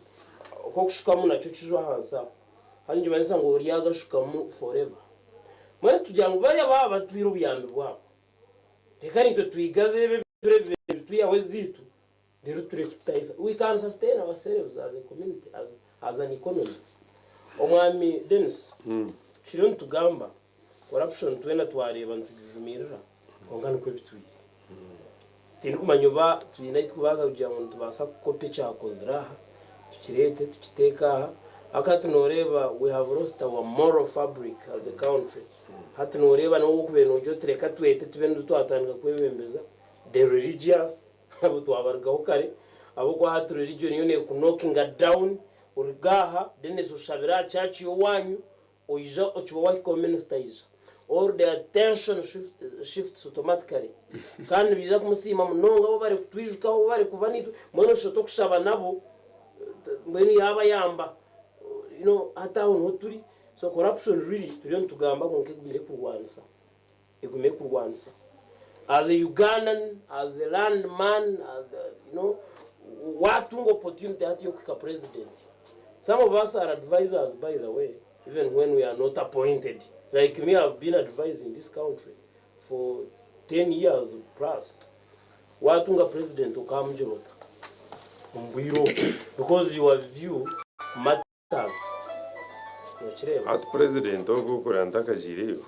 oku okushukamu nakyo kijwa ahansi aho Hati nikimanyisa ngu oryagashukamu forever. Mbwenu tugira ngu bariya baaba batwire obuyambi bwabo, reka naitwe twigaze ebi ebiro ebi nibitwihaho ezaitu reero tureke kutahisa. We can sustain ourselves as a community, as an economy. Omwami Denis, turiyo nitugamba corruption twena twareeba nitugijumirira kwonka nikwo ebitwire. Tindikumanya oba twine ahi turikubaasa kugira ngu nitubaasa kukopa ekyakozire aha, tukireete tukiteeke aha. Hati noreeba we have lost our moral fabric as a country. Hati noreeba n'obu okubaire nogira oti reka twete tube nitwe twatandika kwebembeza the religious abo twabarugaho kare ahabw'okuba hati religion yo nekunockinga down oruga aha then oshabire aha church y'owanyu oija okiba wahikaho minister aija all the attention shifts automatically kandi nibaija kumusiima munonga bo bari kutwijukaho bo bari kuba naitwe mbwenu oshusha oti okushaba nabo mbwenu yabayamba you know hati aho niho turi so corruption really turiyo nitugamba kwonka egumire kurwanisa egumire kurwanisa as a Ugandan as a land man as a you know watunga opportunity hati yokuhika president some of us are advisers by the way even when we are not appointed like me I have been advising this country for 10 years plus watunga president okamugira ota omu bwire obu because your view matters nokireeba. Hati president ogu kureba ntakagiireyo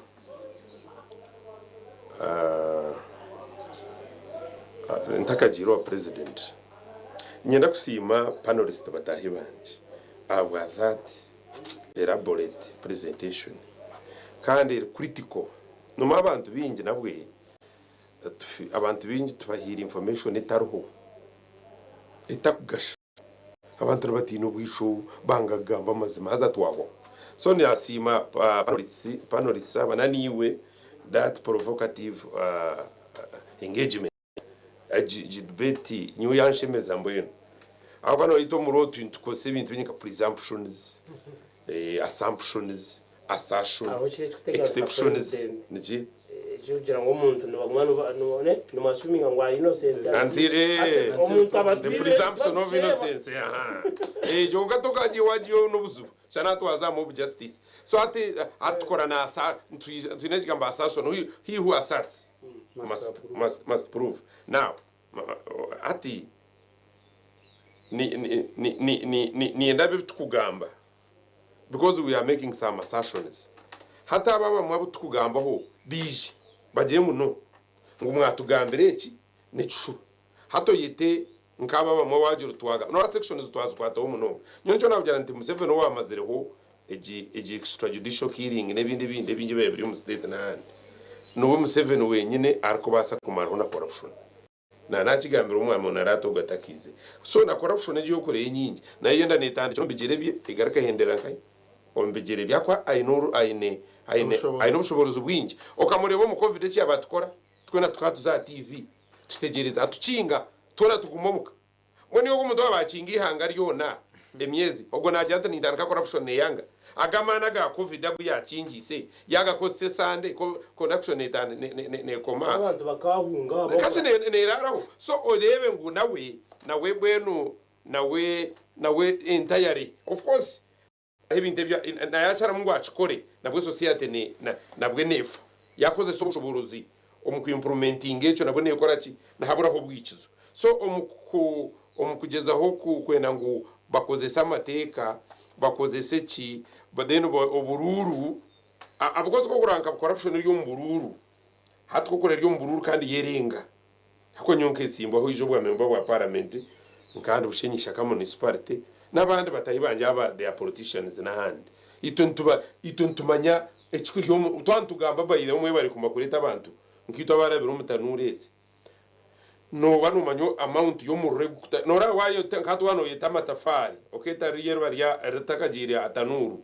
ntakagiire owa president niinyenda kusiima panelist bataahi bangye ahabwa that elaborate presentation kandi eri critical. Noomanya abantu baingi nabwe abantu baingi tubahaire information etariho etakugasha. Abantu nibatiina obwisho banga kugamba amazima haza twahwaho. So nasiima panelists aba na naiwe that provocative engagement. Egi debate nyowe yanshemeza mbwenu ahabw'okuba noyeta omuri otu nitukozesa ebintu bingi nka presumptions, assumptions, assertion, Hariho kiri ekikuteganisa exceptions president. niki? Ekirikugira ngu omuntu nibaguma nimuassuminga ngu ari innocent Until, ati omuntu the abatwire presumption of barikukireeba. innocence aha ekyo kwonka tokagiha wagihaho n'obuzibu shana hati waza aha mob justice so hati hati tukora na assa twine ekigambo assertion he, he who asserts must, must, must prove now hati ni, ni, ni, ni, ni, ni, niinyenda ebi tukugamba because we are making some assertions. Hati abo abamwe abu tukugambaho baije bagire ngu no, ngu mwatugambira eki nekishuba. Hati oyete nkaabo abamwe wagira oti twagamba. Noreeba sections twazikwataho munonga. Nyowe nikyo nakugira nti Museveni owamazireho egi egi extrajudicial killing nebindi ebindi ebingi ebibaire biri omu state nahandi, niwe Museveni wenyine arikubaasa kumaraho na corruption. Na nakigambira omwami onu arata ogu atakize. So na corruption egyo yokoreye enyingi nayo yenda netandikira omu bigyere bye egaruka ehendera nkahi? Omu bigyere bye ahakuba aine oru aine aine aine Obushoborozi. obushoborozi bwingi. Okamureeba omu covid eki yaba atukora twena tukaba tuza aha TV tutegyereza atukinga twena tuguma omuka. Mbwenu iwe ogu omuntu waaba akinga eihanga ryona emyezi ogwo nagira ati nintandika corruption neyanga? Ago amaani aga covid agu yakingiise yagakozesa esande corruption nekoma? Abantu bakahunga ahabw'okuba. Kasi neraraho so oreebe ngu nawe nawe mbwenu nawe nawe entirely of course Ebintu ebyo nayasharamu ngu akikore nabwe society nabwe nefa. Yakozesa obushoboorozi omu ku impromentinga ekyo nabwe nekora ki? Nihaburaho obwikizo. So omu kugyezaho kwenda ngu bakozese amateeka, bakozese ki, then oburuuru, ahabw'okuba okurora nka corruption eri omu buruuru, hati ku okurora eri omu buruuru kandi yerenga. Ahabw'okuba nyowe nketsimbwaho eija obwa memba bwa paramenti nka ndi Bushenyi Ishaka Municipality n'abandi batahi bangye aba they are politicians n'ahandi. Itwe nituba itwe nitumanya ekikuri omu twaba nitugamba by the way mwebare kuma kureeta abantu nkaitwe abarabire omu tanuuru ezi. Nooba noomanya amount y'omuriro egukuta nooraba waayota nka hati waaba nooyeta amatafaari okeeta ririya eriba rya ritakagiire aha tanuuru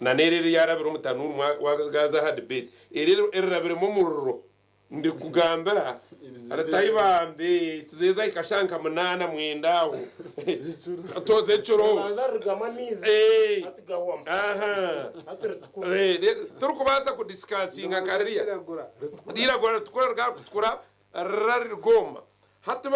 na n'eri eryarabire omu tanuuru mwa waaza aha debate eri erirabiremu omuriro Ndikugambira ritahi bambi tizeeza hika shaaha nka munaana mwenda aho toza ekiro Ribanza ririgamu amaizi Eh, hati gahwamu aha. hati ritukura. Eh, torikubaasa kudiscussinga nka ririya Riragura ritukura. riragura ritukura rigaba kutukura rira ririgoma hati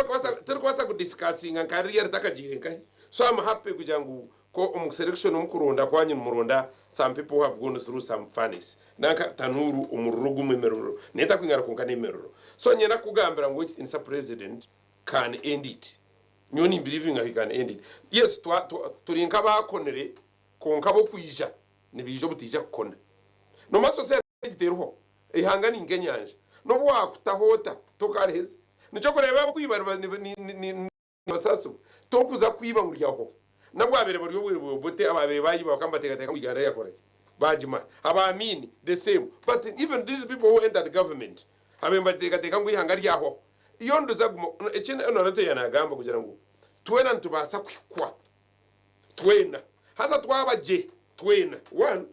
torikubaasa kudiscussinga nka ririya ritakagiire nkahi so am happy kugira ngu Ko omu selection omu kuronda kwanyu nimuronda some people who have gone through some furnace nanka tanuuru omuriro gumwe emiriro netakwingana kwonka nemiriro so niinyenda kukugambira ngu ekitinisa president can end it nyowe ni believinga he can end it yes twa twa turi nkabakonire kwonka abokwija nibaija obutaija kukona nomanya society egi teriho eihanga ni nkenyanja nobu wakutaho ota tokariheza nikyo okureeba abakwiba ni ni ni Basaasibwa, tokuza kwiba ngu ryaho. Nabwabaire buri obwire bwa Obote abaabaire baayiba bakaba nibateekateeka ngu Uganda yakora ki? Baagimara. Aba Amin the same. But even these people who entered government abaire nibateekateeka ngu eihanga ryahwaho. Iyo nduza guma eki Honorato yaanagamba kugira ngu twena nitubaasa kuhikwa twena haza twaba gye twena one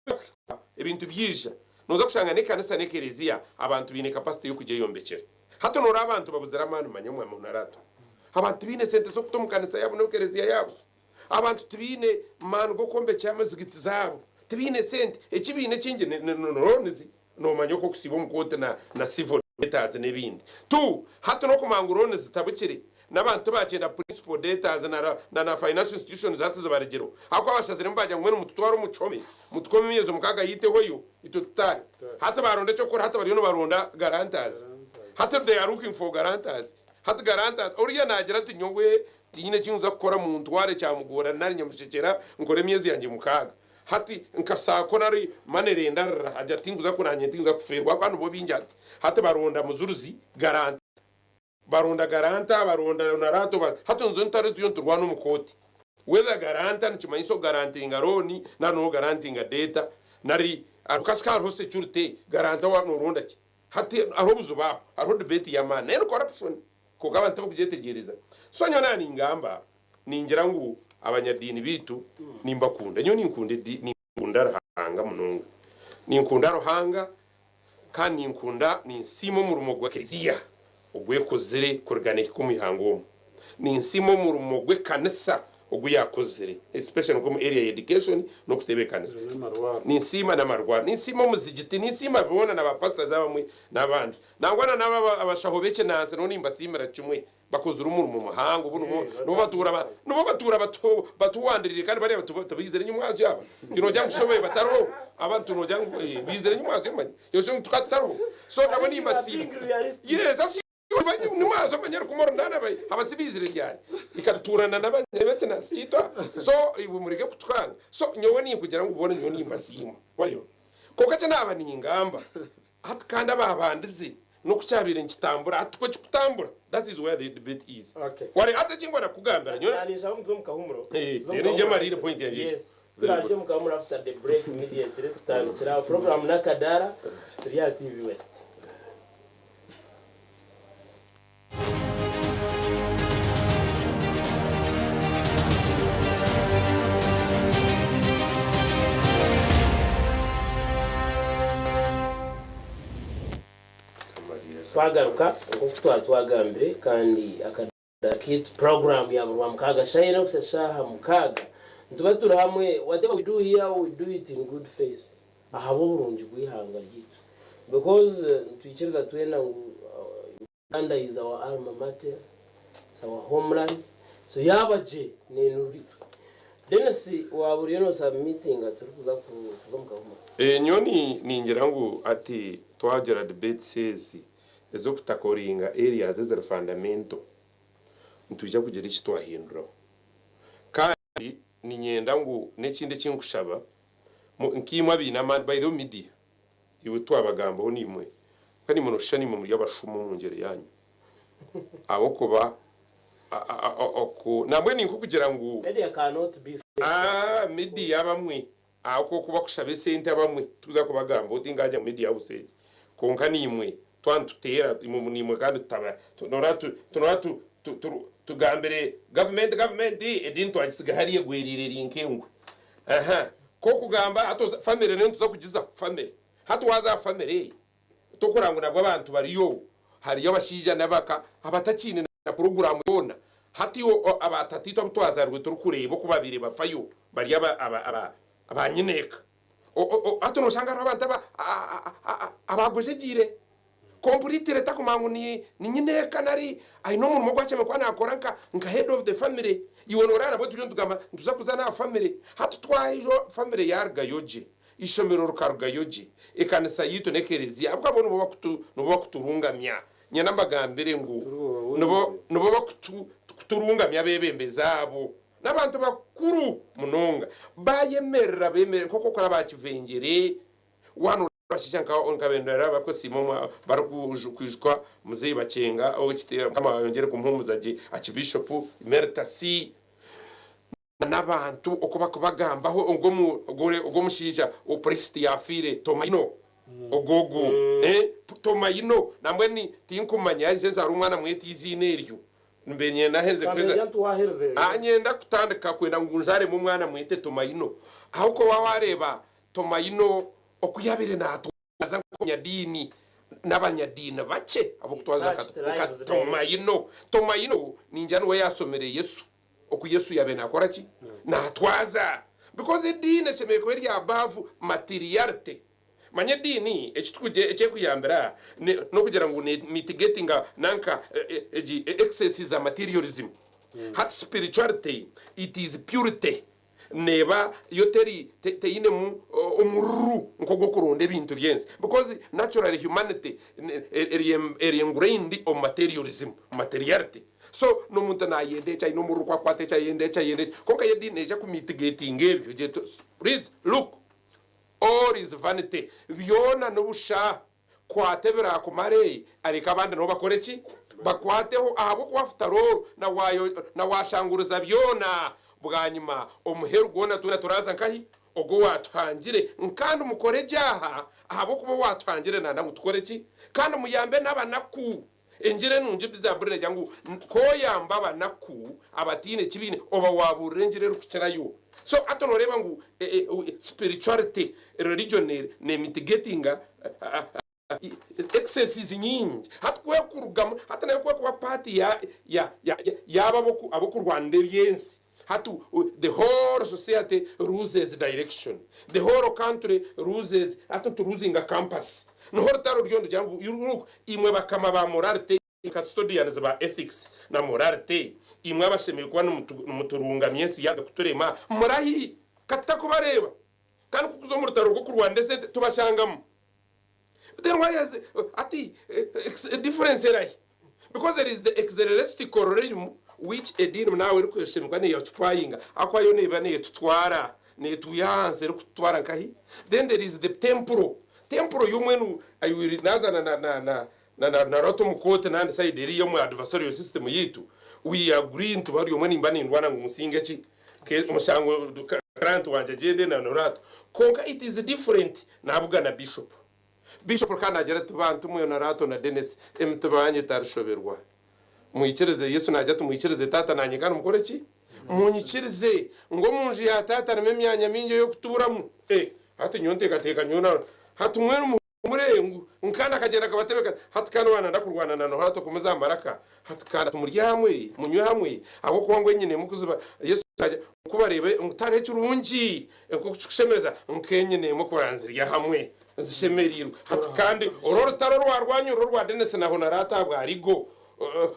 kuhikwa ebintu byaija noza kushanga n'ekanisa n'ekereziya abantu baine capacity y'okugyeyombekyera. Hati noreeba abantu babuzire amaani manya omwami Honorato abantu tibaine sente z'okuta omu kanisa yaabo n'ekereziya yaabo. Abantu tibaine maani g'okwombekyera emizigiti zaabo, tibaine sente, eki baine ekingi ni loans, noomanya oku okusiiba omu kooti na civil debtors n'ebindi. Tu hati n'okumanya ngu loans zitabukire, n'abantu tibakyenda principal debtors na financial institutions hati zibaregireho ahabw'okuba bashaziremu baagira ngu mbwenu mututware omu kihome, mutukome emyezi mukaaga yaitu ehweyo itwe tutaahe. Hati baaronda eky'okukora hati bariyo nibaronda guarantors. Hati they are looking for guarantors. Hati guarantors, oriya naagira ati nyowe Tihaine eki nza kukora muntware kyamugoora nari nyamushekyera nkore emyezi yangye mukaaga. Hati nka sacco nari money lender arira agira ati tinkuza ku nanye tinkuza kufeerwa ahabw'okuba nibo baingi hati. Hati baronda mujurizi, guarantor, baronda guarantor, baronda narrator ba hati nizo ntaro ezi turiyo niturwana omu kooti. Whether guarantor nikimanyisa okugarantinga loan nari nogarantinga data nari kasita hariho security guarantor wa noronda ki? Hati hariho obuzibu aho, hariho debate y'amaani nayo ni corruption. Kwonka abantu tibakugyetegyereza. So nyowe naaba ningamba, ningira ngu abanyadiini baitu nimbakunda. Nyowe ninkunda ediini, ninkunda Ruhanga munonga. Ninkunda Ruhanga kandi ninkunda, ninsiima omurimo gwa Klezia ogu ekozire kuruga neehika omu ihanga omu. Ninsiima omurimo gw'ekanisa ogu yaakozire especially nk'omu area ya education n'okutebeekanisa. Ninsiima n'amarwariro. Ninsiima omuzigiti, ninsiima boona na ba pastors abamwe n'abandi. Nangwa na n'abo abashaho b'ekinansi nabo nimbasiimira kimwe. Bakozire omurimo muhango obu nibo nibo batuura ba nibo batuura batu batuwandirire kandi bariya batu tibaizire nyimwazyo aba. Iwe noogira ngu shobe batariho? Abantu noogira ngu eh baizire nyimwazyo omanye. Yoshua ngu tukaba tutariho. So nabo You are nimbasiima. being realistic. Yes, asi nimwaza omanye rukumi orunana aba abasi baizire ryari? Ikatuurana n'ab'ekinansi kyaitu aha. So iwe mureke kutukanga. So nyowe ninkugira ngu boona nyowe nimbasiima. Wareeba? Kwonka eki naaba ningamba Hati kandi abaabandize n'oku kyabaire nikitambura hati tikwo kirikutambura that is where the debate is. Okay. Ware hati eki nkwenda kukugambira nyowe Na ninshaba ngu tuze omu kahumuro. Eh, Tuze omu reero nje kahumuro marire after. point yangye egyo. Yes. Very Turarye good. omu kahumuro after the break immediately tutandikire aho. Program n'Akadaara turi aha TV West. Twagaruka nk'oku twaba twagambire kandi akadaara kaitu puroguraamu ya buri Rwamukaaga shaaha ina kuhitsya shaaha mukaaga nituba turi hamwe whatever we do here we do it in good faith ahabw'oburungi bw'eihanga ryaitu because nitwikiriza twena ngu Uganda is our alma mater, it's our homeland so yaaba gye nenura itwe. Denis waaba oriyo no submittinga turikuza kuza omu kahumuro. Nyowe ningira ngu hati twagira debates ezi ez'okutakoringa areas eziri fundamental nitwija kugira eki twahinduraho. Kandi niinyenda ngu n'ekindi eki nkushaba nkaimwe abaine amaani by the way media Iwe twabagambaho naimwe, kwonka naimwe nooshusha naimwe muri abashuma omu ngyero yaanyu, ahabw'okuba oku nambwenu ni nk'okugira ngu Media cannot be safe. Media abamwe ahabw'okuba kushaba esente abamwe tikuza kubagamba oti ngaagira ngu media house egi, kwonka naimwe twaba nituteera imwe naimwe kandi tutaba noreeba noreeba tugambire gavumenti gavumenti ediini twagisiga hariya egweriire eri nk'engwe. Aha, k'okugamba hati oza family nayo nituza kugizaho family. Hati waaza aha family tokureba ngu nabwo abantu bariyo, hariyo abashaija n'abaka abatakiine na puroguraamu yoona. Hati aba tataitwe abu twazaarwe turikureeba oku baabaire bafayo bari aba aba aba ba nyineeka. Hati nooshanga hariho abantu aba abaagwejegyeire. Completely takumanya ngu ni nyineeka nari aine omurimo ogu ashemereire kuba nakora nka nka head of the family. Iwe noraba nabwo turiyo nitugamba nituza kuza aha family. Hati twahayo family yarugayo gye, ishomero rikarugayo gye, ekanisa yaitu n'ekereziya ahabw'okuba bo nibo bakutu nibo bakuturungamya. Nyenda mbagambire ngu nibo nibo bakutu kuturungamya abebembezi abo. N'abantu bakuru munonga. Bayemerera bemerere nk'oku okora ba Kivengere, wanu Abashaija nka Bendera abarikusiima omu barikwijuka Muzeeyi Bakyenga Owekitiibwa Mukama ayongyere kumuhumuza gye Archbishop Emeritus. N'abantu oku bakubagambaho ogu ogu omushaija opurisiti yafiire Tomaino ogu ogu eh Tomaino nambwenu tinkumanya nje nzaara omwana mwete eiziina eryo mbe nyenda heze kuheza ah nyenda kutandika kwenda ngu nzaaremu omwana mwete Tomaino ahabw'okuba waaba wareeba Tomaino oku yabaire natwaza Aza nk'omunyadiini n'abanyadiini bakye ab'okutwaza nka Tomaino. Tomaino ningira niwe yaasomire Yesu, oku Yesu yaabaire naakora ki? Naatwaza. Because ediini eshemereire kuba eri above materiality. Manya ediini eki ekikuyambira n'okugira ngu ne mitigatinga nanka egi excess za materialism. Hati spirituality it is purity. Neeba yo teri teinemu omururu nk'ogw'okuronda ebintu by'ensi because naturally humanity eri eri engrained omu materialism, materiality. So n'omuntu naayenda eki aine omururu ku akukwata eki ayenda eki ayenda eki kwonka yo ediini neija kumitigatinga ebyo egire eti please look all is vanity byona n'obusha. Kwata ebiraakumare, areke abandi nabo bakore ki? Bakwateho, ahabw'okuba after all na waashanguriza byona, bwanyima omuheru gwona twena turaaza nkahi? Ogwo owaatuhangire. Kandi mukore gye aha, ahabw'okuba owaatuhangire naayenda ngu tukore ki? Kandi muyambe n'abanaku. Engiri enungi Zaaburi neegira ngu ku oyamba abanaku abataine ki baine, oba waabuurira engiri erikukirayo. So hati nooreeba ngu spirituality, religion neemitigatinga excesses nyingi. Hati ku erikurugamu, hati nayo ku erikuba part yaabo ab'okurwanira eby'ensi, Hati the whole society loses direction, the whole country loses, hati nitu losinga compass. Niho orutaro ruriyo nirugira ngu look imwe bakama ba morality, custodians ba ethics na morality, imwe abashemereire kuba nimuturungamya ensi yaaza kuturema, murahi? Ka tutakubareeba. Kandi ku kuza omu rutaro rw'okurwanira esente tubashangamu. Then why is hati difference erahi? Because there is the ecclesiastical realm which ediini naawe erikushemekwa neeyoccupyinga ahakuba yo neeba neetutwara neetwiha ahansi erikututwara nkahi? Then there is the temporal. Temporal yo mbwenu I will naaza na na na na na na Lot omu kooti nandi side eriya omu adversarial system yaitu we agree nti bari omwe nimba nindwana ngu nsinge ki omushango client wangye agyende na Norato kwonka it is different nabugana bishop. Bishop kandi naagira ati, Bantu mwe Honorato na Denis, emitima yanyu etarishoberwa. Mwikirize, Yesu naagira ati, Mwikirize Taata naanye kandi mukore ki? Munyikirize ngu omu nju ya Taata harimu emyanya mingi ey'okutuuramu. Eh, hati nyowe nteekateeka nyowe na hati mwenu muhumure ngu kandi akagyenda akabatebeka hati kandi waaba nayenda kurwana na Honorato kumuza aha maraka hati kandi ati murye hamwe, munywe hamwe ahabw'okuba ngu enyina emwe kuziba Yesu naagira ngu ku bareeba ngu tihariho ekirungi nk'okukikushemeza nk'enyina emwe kuranzirya hamwe. Zishemereirwe hati kandi oru orutaro orwarwanywa oru orwa Denis na Honorata ahabwa Rigo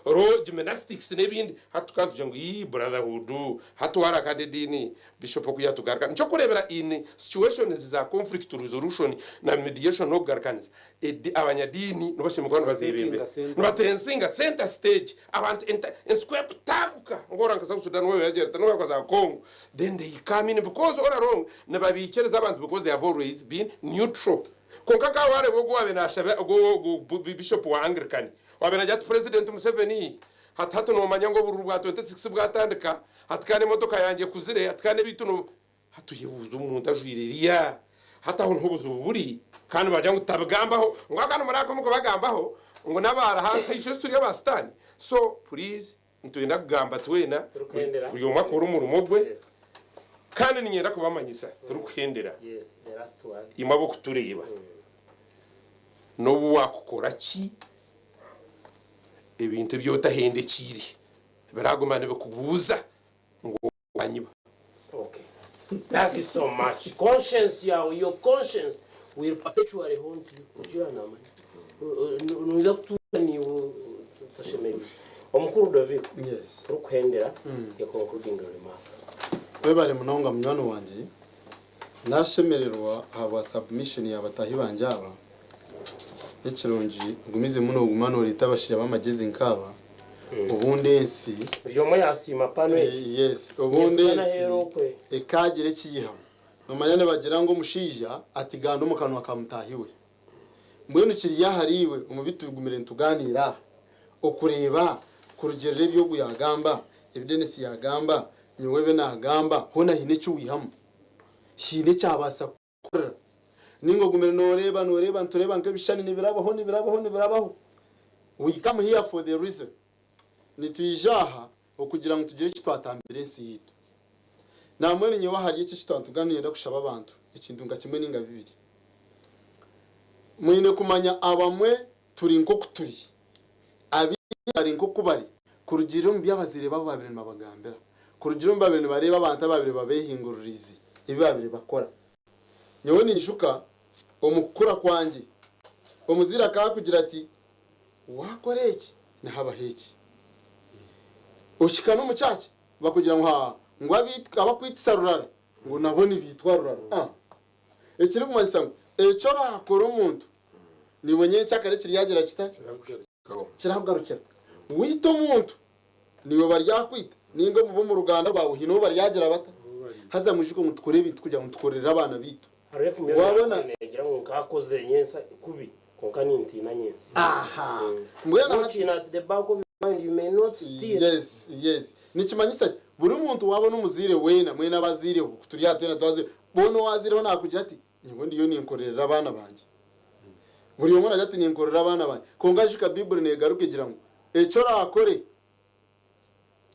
ro gymnastics n'ebindi hati tukaba nitugira ngu ii brotherhood hati wara kandi ediini Bishop oku yatugaruka nikyo kurebera in situations za conflict resolution na mediation n'okugarukanisa edi abanyadiini nibo bashemereire kuba nibazebembera nibatensinga center stage abantu ensi ku ekutaguka ngu ora nka South Sudan waaba nka za Congo then they come in because all along Nibabiikiriza abantu because they have always been neutral. Kwonka nka wareeba ogwo owabaire nashaba ogwo ogwo Bishop wa Anglican owabaire nagira ati President Museveni hati hati nomanya ngu obururu bwa 26 bwatandika hati kandi emotoka yangye ekuzire hati kandi ebintu no hati oyebuuza omuntu ajwaire eriya hati aho niho obuzibu buri kandi nibagira ngu tutabigambaho ngu kandi murakomu kubagambaho ngu n'abaruhanga itwe turi aba sitaani so please Nitwenda kugamba twena, buri omwe akore omurimo gwe, kandi niinyenda kubamanyisa turikuhendera imwe ab'okutureeba, n'obu waakukora ki, ebintu ebi otahendekiire biraguma nibikubuuza ngu Wanyiba. Okay thank you so much conscience yawe your conscience will perpetually haunt you nikyo yanamanya noija kutuura niiwe otashemereire omukuru Ludovico Yes. turikuhendera your concluding remark. Webare munonga munywani wangye. Nashemererwa ahabwa submission ya batahi bangye aba. Nekirungi ogumizemu noguma noreeta abashaija bamagyezi nkaaba. Obundi ensi. Buri omwe yasiima pano egi. Yes, obundi ensi ekaagira eki yaihamu. Noomanya nibagira ngu omushaija atiganda omu kanwa ka mutaahi we. Mbwenu kiri ahariiwe omu bi tugumire nitugaaniira aha, okureeba kurugiirira ebi ogu yaagamba, ebi Denis yaagamba, Nyowe ebi naagamba hoona haine eki waihamu? Haine ekyabaasa kukukorera? Nainga ogumire nooreeba, nooreeba, nitureeba nk'ebishushani nibirabaho, nibirabaho, nibirabaho. We come here for the reason. Nitwija aha okugira ngu tugire eki twatambira ensi yaitu. Nambwenu nyowe ahari eki eki twatuga niinyenda kushaba abantu ekintu nka kimwe nainga bibiri. Mwine kumanya abamwe turi nk'oku turi, abaingi bari nk'oku bari kurugiirira omu bi abazaire baabo baabaire nibabagambira, kurugiirira omu bi baabaire nibareeba abantu abaabaire babeehinguririize ebi baabaire bakora. Nyowe ninyijuka omu kukura kwangye, omuzaire akaba akugira ati, Waakora eki, nihabaho eki. Ohika n'omu church bakugira ngu haa, ngu abakwitisa rurara ngu nabo nibaitwa rurara. Ah! Ekirikumanyisa ngu eki oraakore omuntu, naiwe nyencakare kiryagira kita? Kirakugarukira. Waita omuntu, naiwe baryakwita, nainga omu b'omu ruganda rwawe haine ou baryagira bata? Haza mwijuke ngu nitukora ebintu kugira ngu tukorerere abaana baitu. Hariho efumu Waabona. y'Orunyankore neegira ngu nkaakozire nyentsya kubi, kwonka nintiina nyentsya. Aha. Mbwenu hati. Watching at the back of your mind, you may not steal. Yes, yes. Nikimanyisa ki? Buri muntu waabona omuzaire weena, mwena abazaireho, ku turi aha twena twazaireho, boona owaazaireho naakugira ati, Nyowe ndiyo ninkorerera abaana bangye. Buri omwe naagira ati, Ninkorera abaana bangye. Kwonka ijuka Baiburi neegaruka egira ngu, Eki oraakore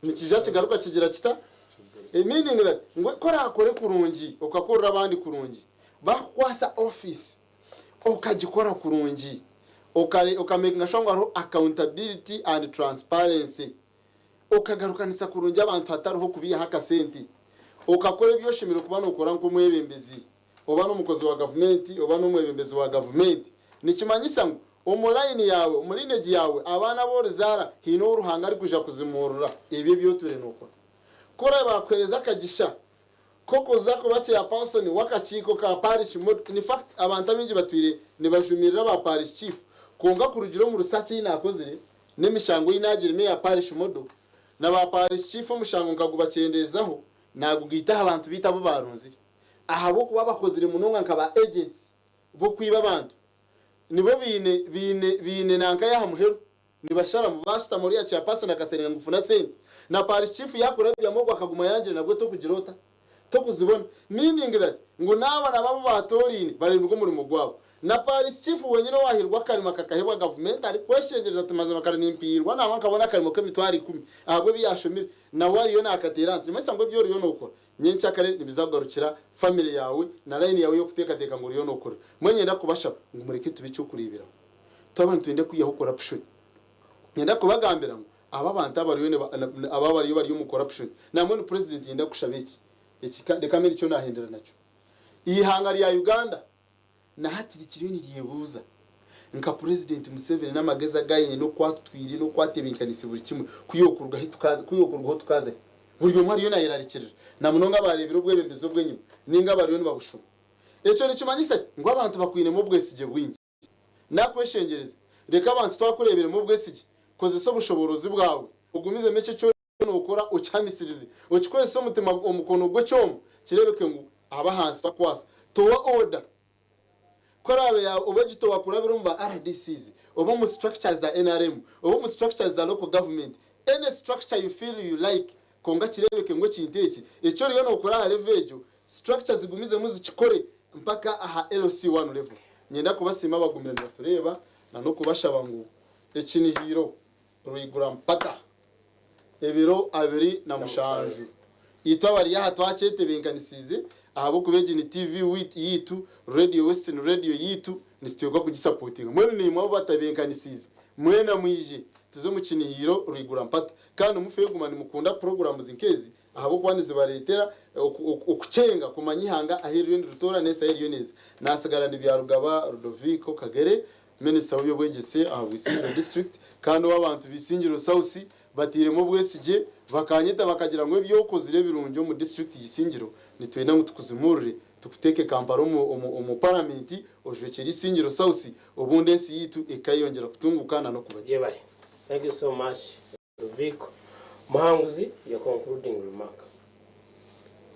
nikiija kigaruka kigira kita? Meaning that ngu ku oraakore kurungi, okakorera abandi kurungi, baakukwasa ofiisi okagikora kurungi, okamakinga sure ngu hariho accountability and transparency, okagarukanisa kurungi abantu hatariho kubiihaho akasente, okakora ebi oshemereire kuba nookora nk'omwebembezi oba n'omukozi wa gavumenti oba n'omwebembezi wa gavumenti, nikimanyisa ngu omu layini yaawe, omu lineage yaawe, abaana abu orizaara haine ou Ruhanga arikwija kuzimuurira ebyo ebi otwire nookora. Ku oraabe baakuheereza akagisha k'okuza kuba chairperson w'akakiiko ka parish model, in fact abantu abaingi batwire nibajumirira ba parish chief, kwonka kurugira omu research ei naakozire n'emishango ei naagiremu eya parish model, na ba parish chief omushango nkagubakyendeezaho naagugaita aha bantu baitu abu baarunzire. Ahabw'okuba bakozire munonga nka ba agents b'okwiba abantu, nibo baine baine baine nanka y'aha muheru nibasharamu bashutama oriya chairperson akaserenga ngu funa sente na parish chief yakurabyamu ogwo akaguma yangire nabwo tokugira ota? Tokuzibona meaning that ngu naaba nabo abu batoraine barindwe omurimo gwabo. Na parish chief wenyine owahirwe akarimo akakahebwa gavumenti arikweshengyereza ati mazima kare nimpiirwa nangwa nkabona akarimo k'emitwaro ikumi ahabw'ebi yashomire nawe ariyo nakateera ahansi nikimanyisa ngu ebi oriyo nokora Nyenkyakare nibiza kugarukira family yaawe na line yaawe y'okuteekateeka ngu oriyo nookora. Mbwenu niinyenda kubashaba ngu mureke tube eky'okureeberaho. Twaba nitwenda kwihaho corruption, niinyenda kubagambira ngu aba abantu abariyo niba aba abariyo bari omu corruption, nambwenu president niinyenda kukushaba eki, eki reka mbe nikyo naahendera nakyo. Eihanga rya Uganda Na hati rikiriyo niryebuuza, Nka Purezidenti Museveni n'amagezi agu aine n'oku atutwire n'oku atebeekanise buri kimwe, ku yookurugaho tukaza, ku yookurugaho tukaza hi? Buri omwe ariyo naayerarikirira, na munonga abaareebire obwebembezi obw'enyima nainga abariyo nibabushoma. Ekyo nikimanyisa ki? Ngu abantu bakwinemu obwesigye bwingi. Naakweshengyereza, reka abantu twakureeberemu obwesigye, kozesa obushoboorozi bwawe, ogumizemu ekyo eki oriyo nookora okihamisirize, okikozese omutima, omukono gw'ekyoma, kireebeke ngu ab'ahansi bakwasa. Towa order. Ku eraabe ya oba egitowa kurabira omu ba RDCs, oba omu structures za nrm, oba omu structures za local government, any structure you feel you like, kwonka kireebeke ngu ekintu eki, eki oriyo nookora aha level egyo, structure zigumizemu zikikore mpaka aha LC one level. Niinyenda kubasiima abagumire nibatureeba na n'okubashaba ngu ekinihiiro Rwigura mpaka ebiro 27. Itwe abari aha twakyetebenkanisiize ahabw'okuba egi ni TV yaitu, Radio West ni radio yaitu, nituteekwa kugisapotinga. Mbwenu naimwe abu batabenkanisiize mwena mwije tuze omu kinihiiro Rwigura mpata. Kandi mufeyo kuguma nimukunda puroguramuzi nk'ezi ahabw'okuba nizibareetera okukyenga kumanya eihanga ahu ririyo nirituura n'ensi ahu eriyo neeza. Naatsigara ndi Byarugaba Ludovico Kagere. Minisita w'eby'obwegyese ahabwa Isingiro District kandi ou abantu ba Isingiro South batairemu obwesigye bakanyeta bakagira ngu ebi okozire ebirungi omu disiturikiti ya Isingiro nitwenda ngu tukuzimurire tukuteeke Kampala omu Paramenti ojwekyere Isingiro South obundi ensi yaitu ekayeyongyera kutunguuka na n'okuba gye. Yebare. Thank you so much Luviiko. Muhanguzi, your concluding remark.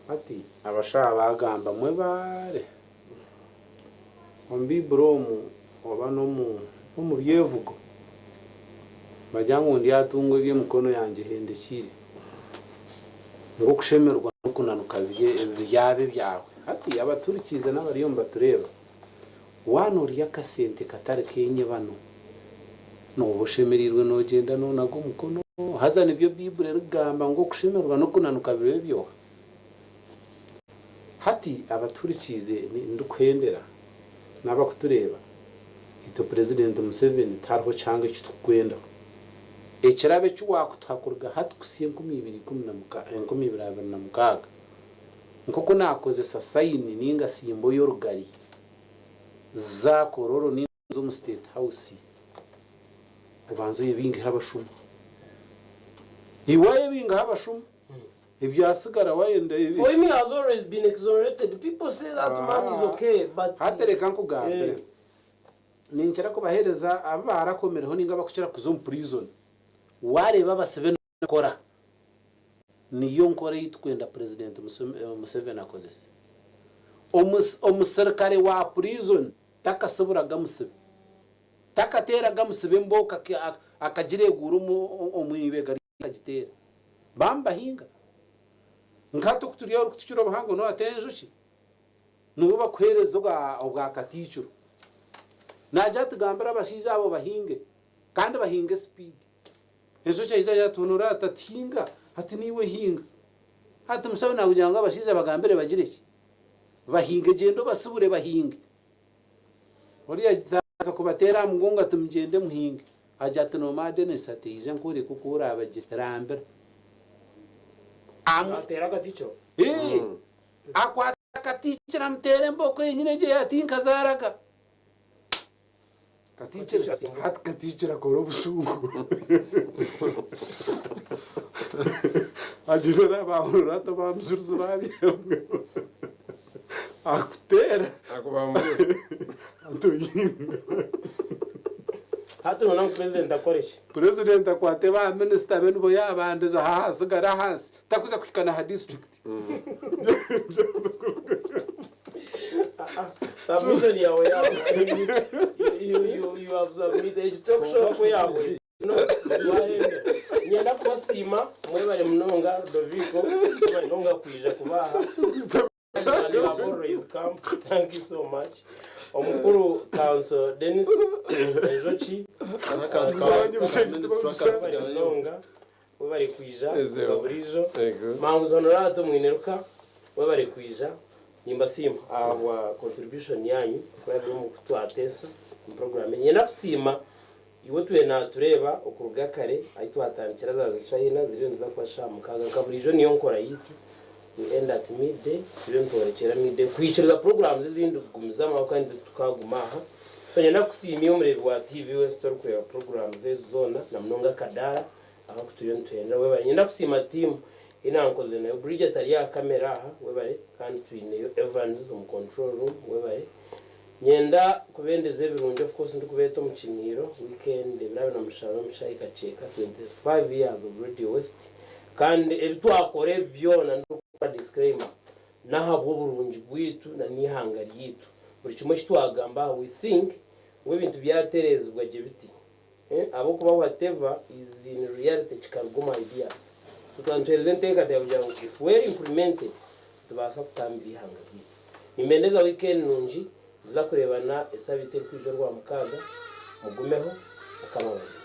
Hati abashaho baagamba, Mwebaare! Omu Baiburi omu oba n'omu byevugo, nibagira ngu ndyatungwa ebi emikono yangye ehendekiire. Ngu okushemererwa n'okunanuka byaba ebyawe. Hati abaturikiize n'abariyo nibatureeba, waaba noorya akasente katari k'enyibano, nooba oshemereirwe noogyenda noonaga omukono. Haza nibyo Baiburi erikugamba ngu okushemererwa n'okunanuka bibe ebyoha? Hati abaturikiize ndikuhendera n'abakutureeba, itwe Purezidenti Museveni tihariho kihanga eki turikukwendaho. Ekirabo eki waakutuha kuruga hati kuhitsya 2026, nk'oku naakozesa sayini nainga simbo y'orugari za Kololo nainga omu State House, obanze oyebingeho abashuma. Iwe waayebingaho abashuma, ebyatsigara waayenda. For him he has always been exonerated. People say that man is okay but. Hati reka nkugambire. Ninkira kubaheereza abu baarakomireho nainga abakukira kuza omu prison. Waareeba abasibe nibakora, niyo nkora ei turikwenda Purezidenti Museveni akozese. Omuserukare wa prison takasiburaga musibe, takateeraga musibe embooko akagireeguura omu ibega rye akagiteera. Baamubahinga. Nka hati oku turi orikutukira obuhango nooteera enjoki. Nibo bakuheereza obwa katiikiro. Naagira ati gambira abashaija abo bahinge kandi bahinge sipiidi. Enjoki aija agira ati Honorata ati hinga, ati naiwe hinga. Ati Museveni naakugira ngu abashaija bagambire bagire ki? Bahinge gyenda obasibure bahinge. Oriya atandika kubateera aha mugongo ati mugyende muhinge. Agira ati Noomanya Denis ati ija nkworeke oku oraabagire, rambira. Ateera akatiikiro? Ee. Akwata Katiikiro amuteera embooko yenyine egyo eya tinkazaaraga. Katiikiro hati Katiikiro akora obusungu agira ori abahurira ati abamujurizi babyebwa akuteera ati oyinga. Hati noona ngu purezidenti akore ki? Purezidenti akwate ba minisita be nibo yaabandiza aha asigare ahansi takuza kuhika na ha disiturikiti. Submission yawe yaaba you have submitted eki tokushobora kweyahura. Twahenda. Niinyenda kubasiima mwebare munonga Ludovico mwebare munonga kwija kuba aha. And you have always come. Thank you so much. Omukuru Kanso Denis Enjoki mwebare munonga webare kwija nka buriijo. Manguzi Honorato Mwineruka webare kwija. Nimbasiima ahabwa contribution yanyu kurabira omu kutwateesa omu program egi. Niinyenda kusiima iwe otwire natureeba okuruga kare ahi twatandikira zaaza shaaha ina ziriyo niziza kuba shaaha mukaaga. Nka buriijo niyo nkora yaitu. We end at midday, turiyo nitworekyera midday kuhikiriza programs ezindi kugumizamu ahabw'okuba nitwe tukaguma aha. So niinyenda kukusiima iwe omureebi wa TV West orikureeba programs ezi zoona na munonga akadaara aka aku turiyo nituhendera. Webare. Niinyenda kusiima team ei naankozire nayo. Bridget ari aha camera aha, webare. Kandi twineyo Evans omu control room, webare. Nyenda kubendeza ebirungi of course ndikubeeta omu kiniiro weekend ebiro 27 omu Kakyeka 25 years of Radio West. Kandi ebi twakora ebi byona ndikukora disclaimer n'ahabw'oburungi bwaitu na n'eihanga ryaitu. Buri kimwe eki twagamba aha we think ngu ebintu byatereezibwa gye biti ahabw'okuba whatever is in reality kikaruga omu ideas. So twaba nituheereza enteekateeka kugira ngu if well implemented nitubaasa kutambira eihanga ryaitu. Nimbendeza weekend nungi, nituza kureebana esabiiti erikwija orwamukaaga, mugumeho, Mukama abarinde.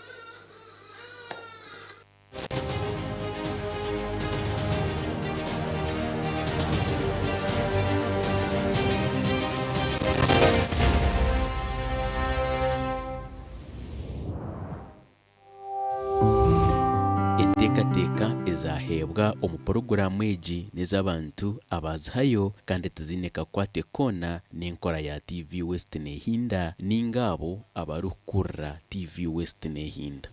Enteekateeka ezaaheebwa omu puroguraamu egi n'ez'abantu abaazihayo kandi tiziine kakwate koona n'enkora ya TV West Neehinda nainga abo abarikukurira TV West Neehinda.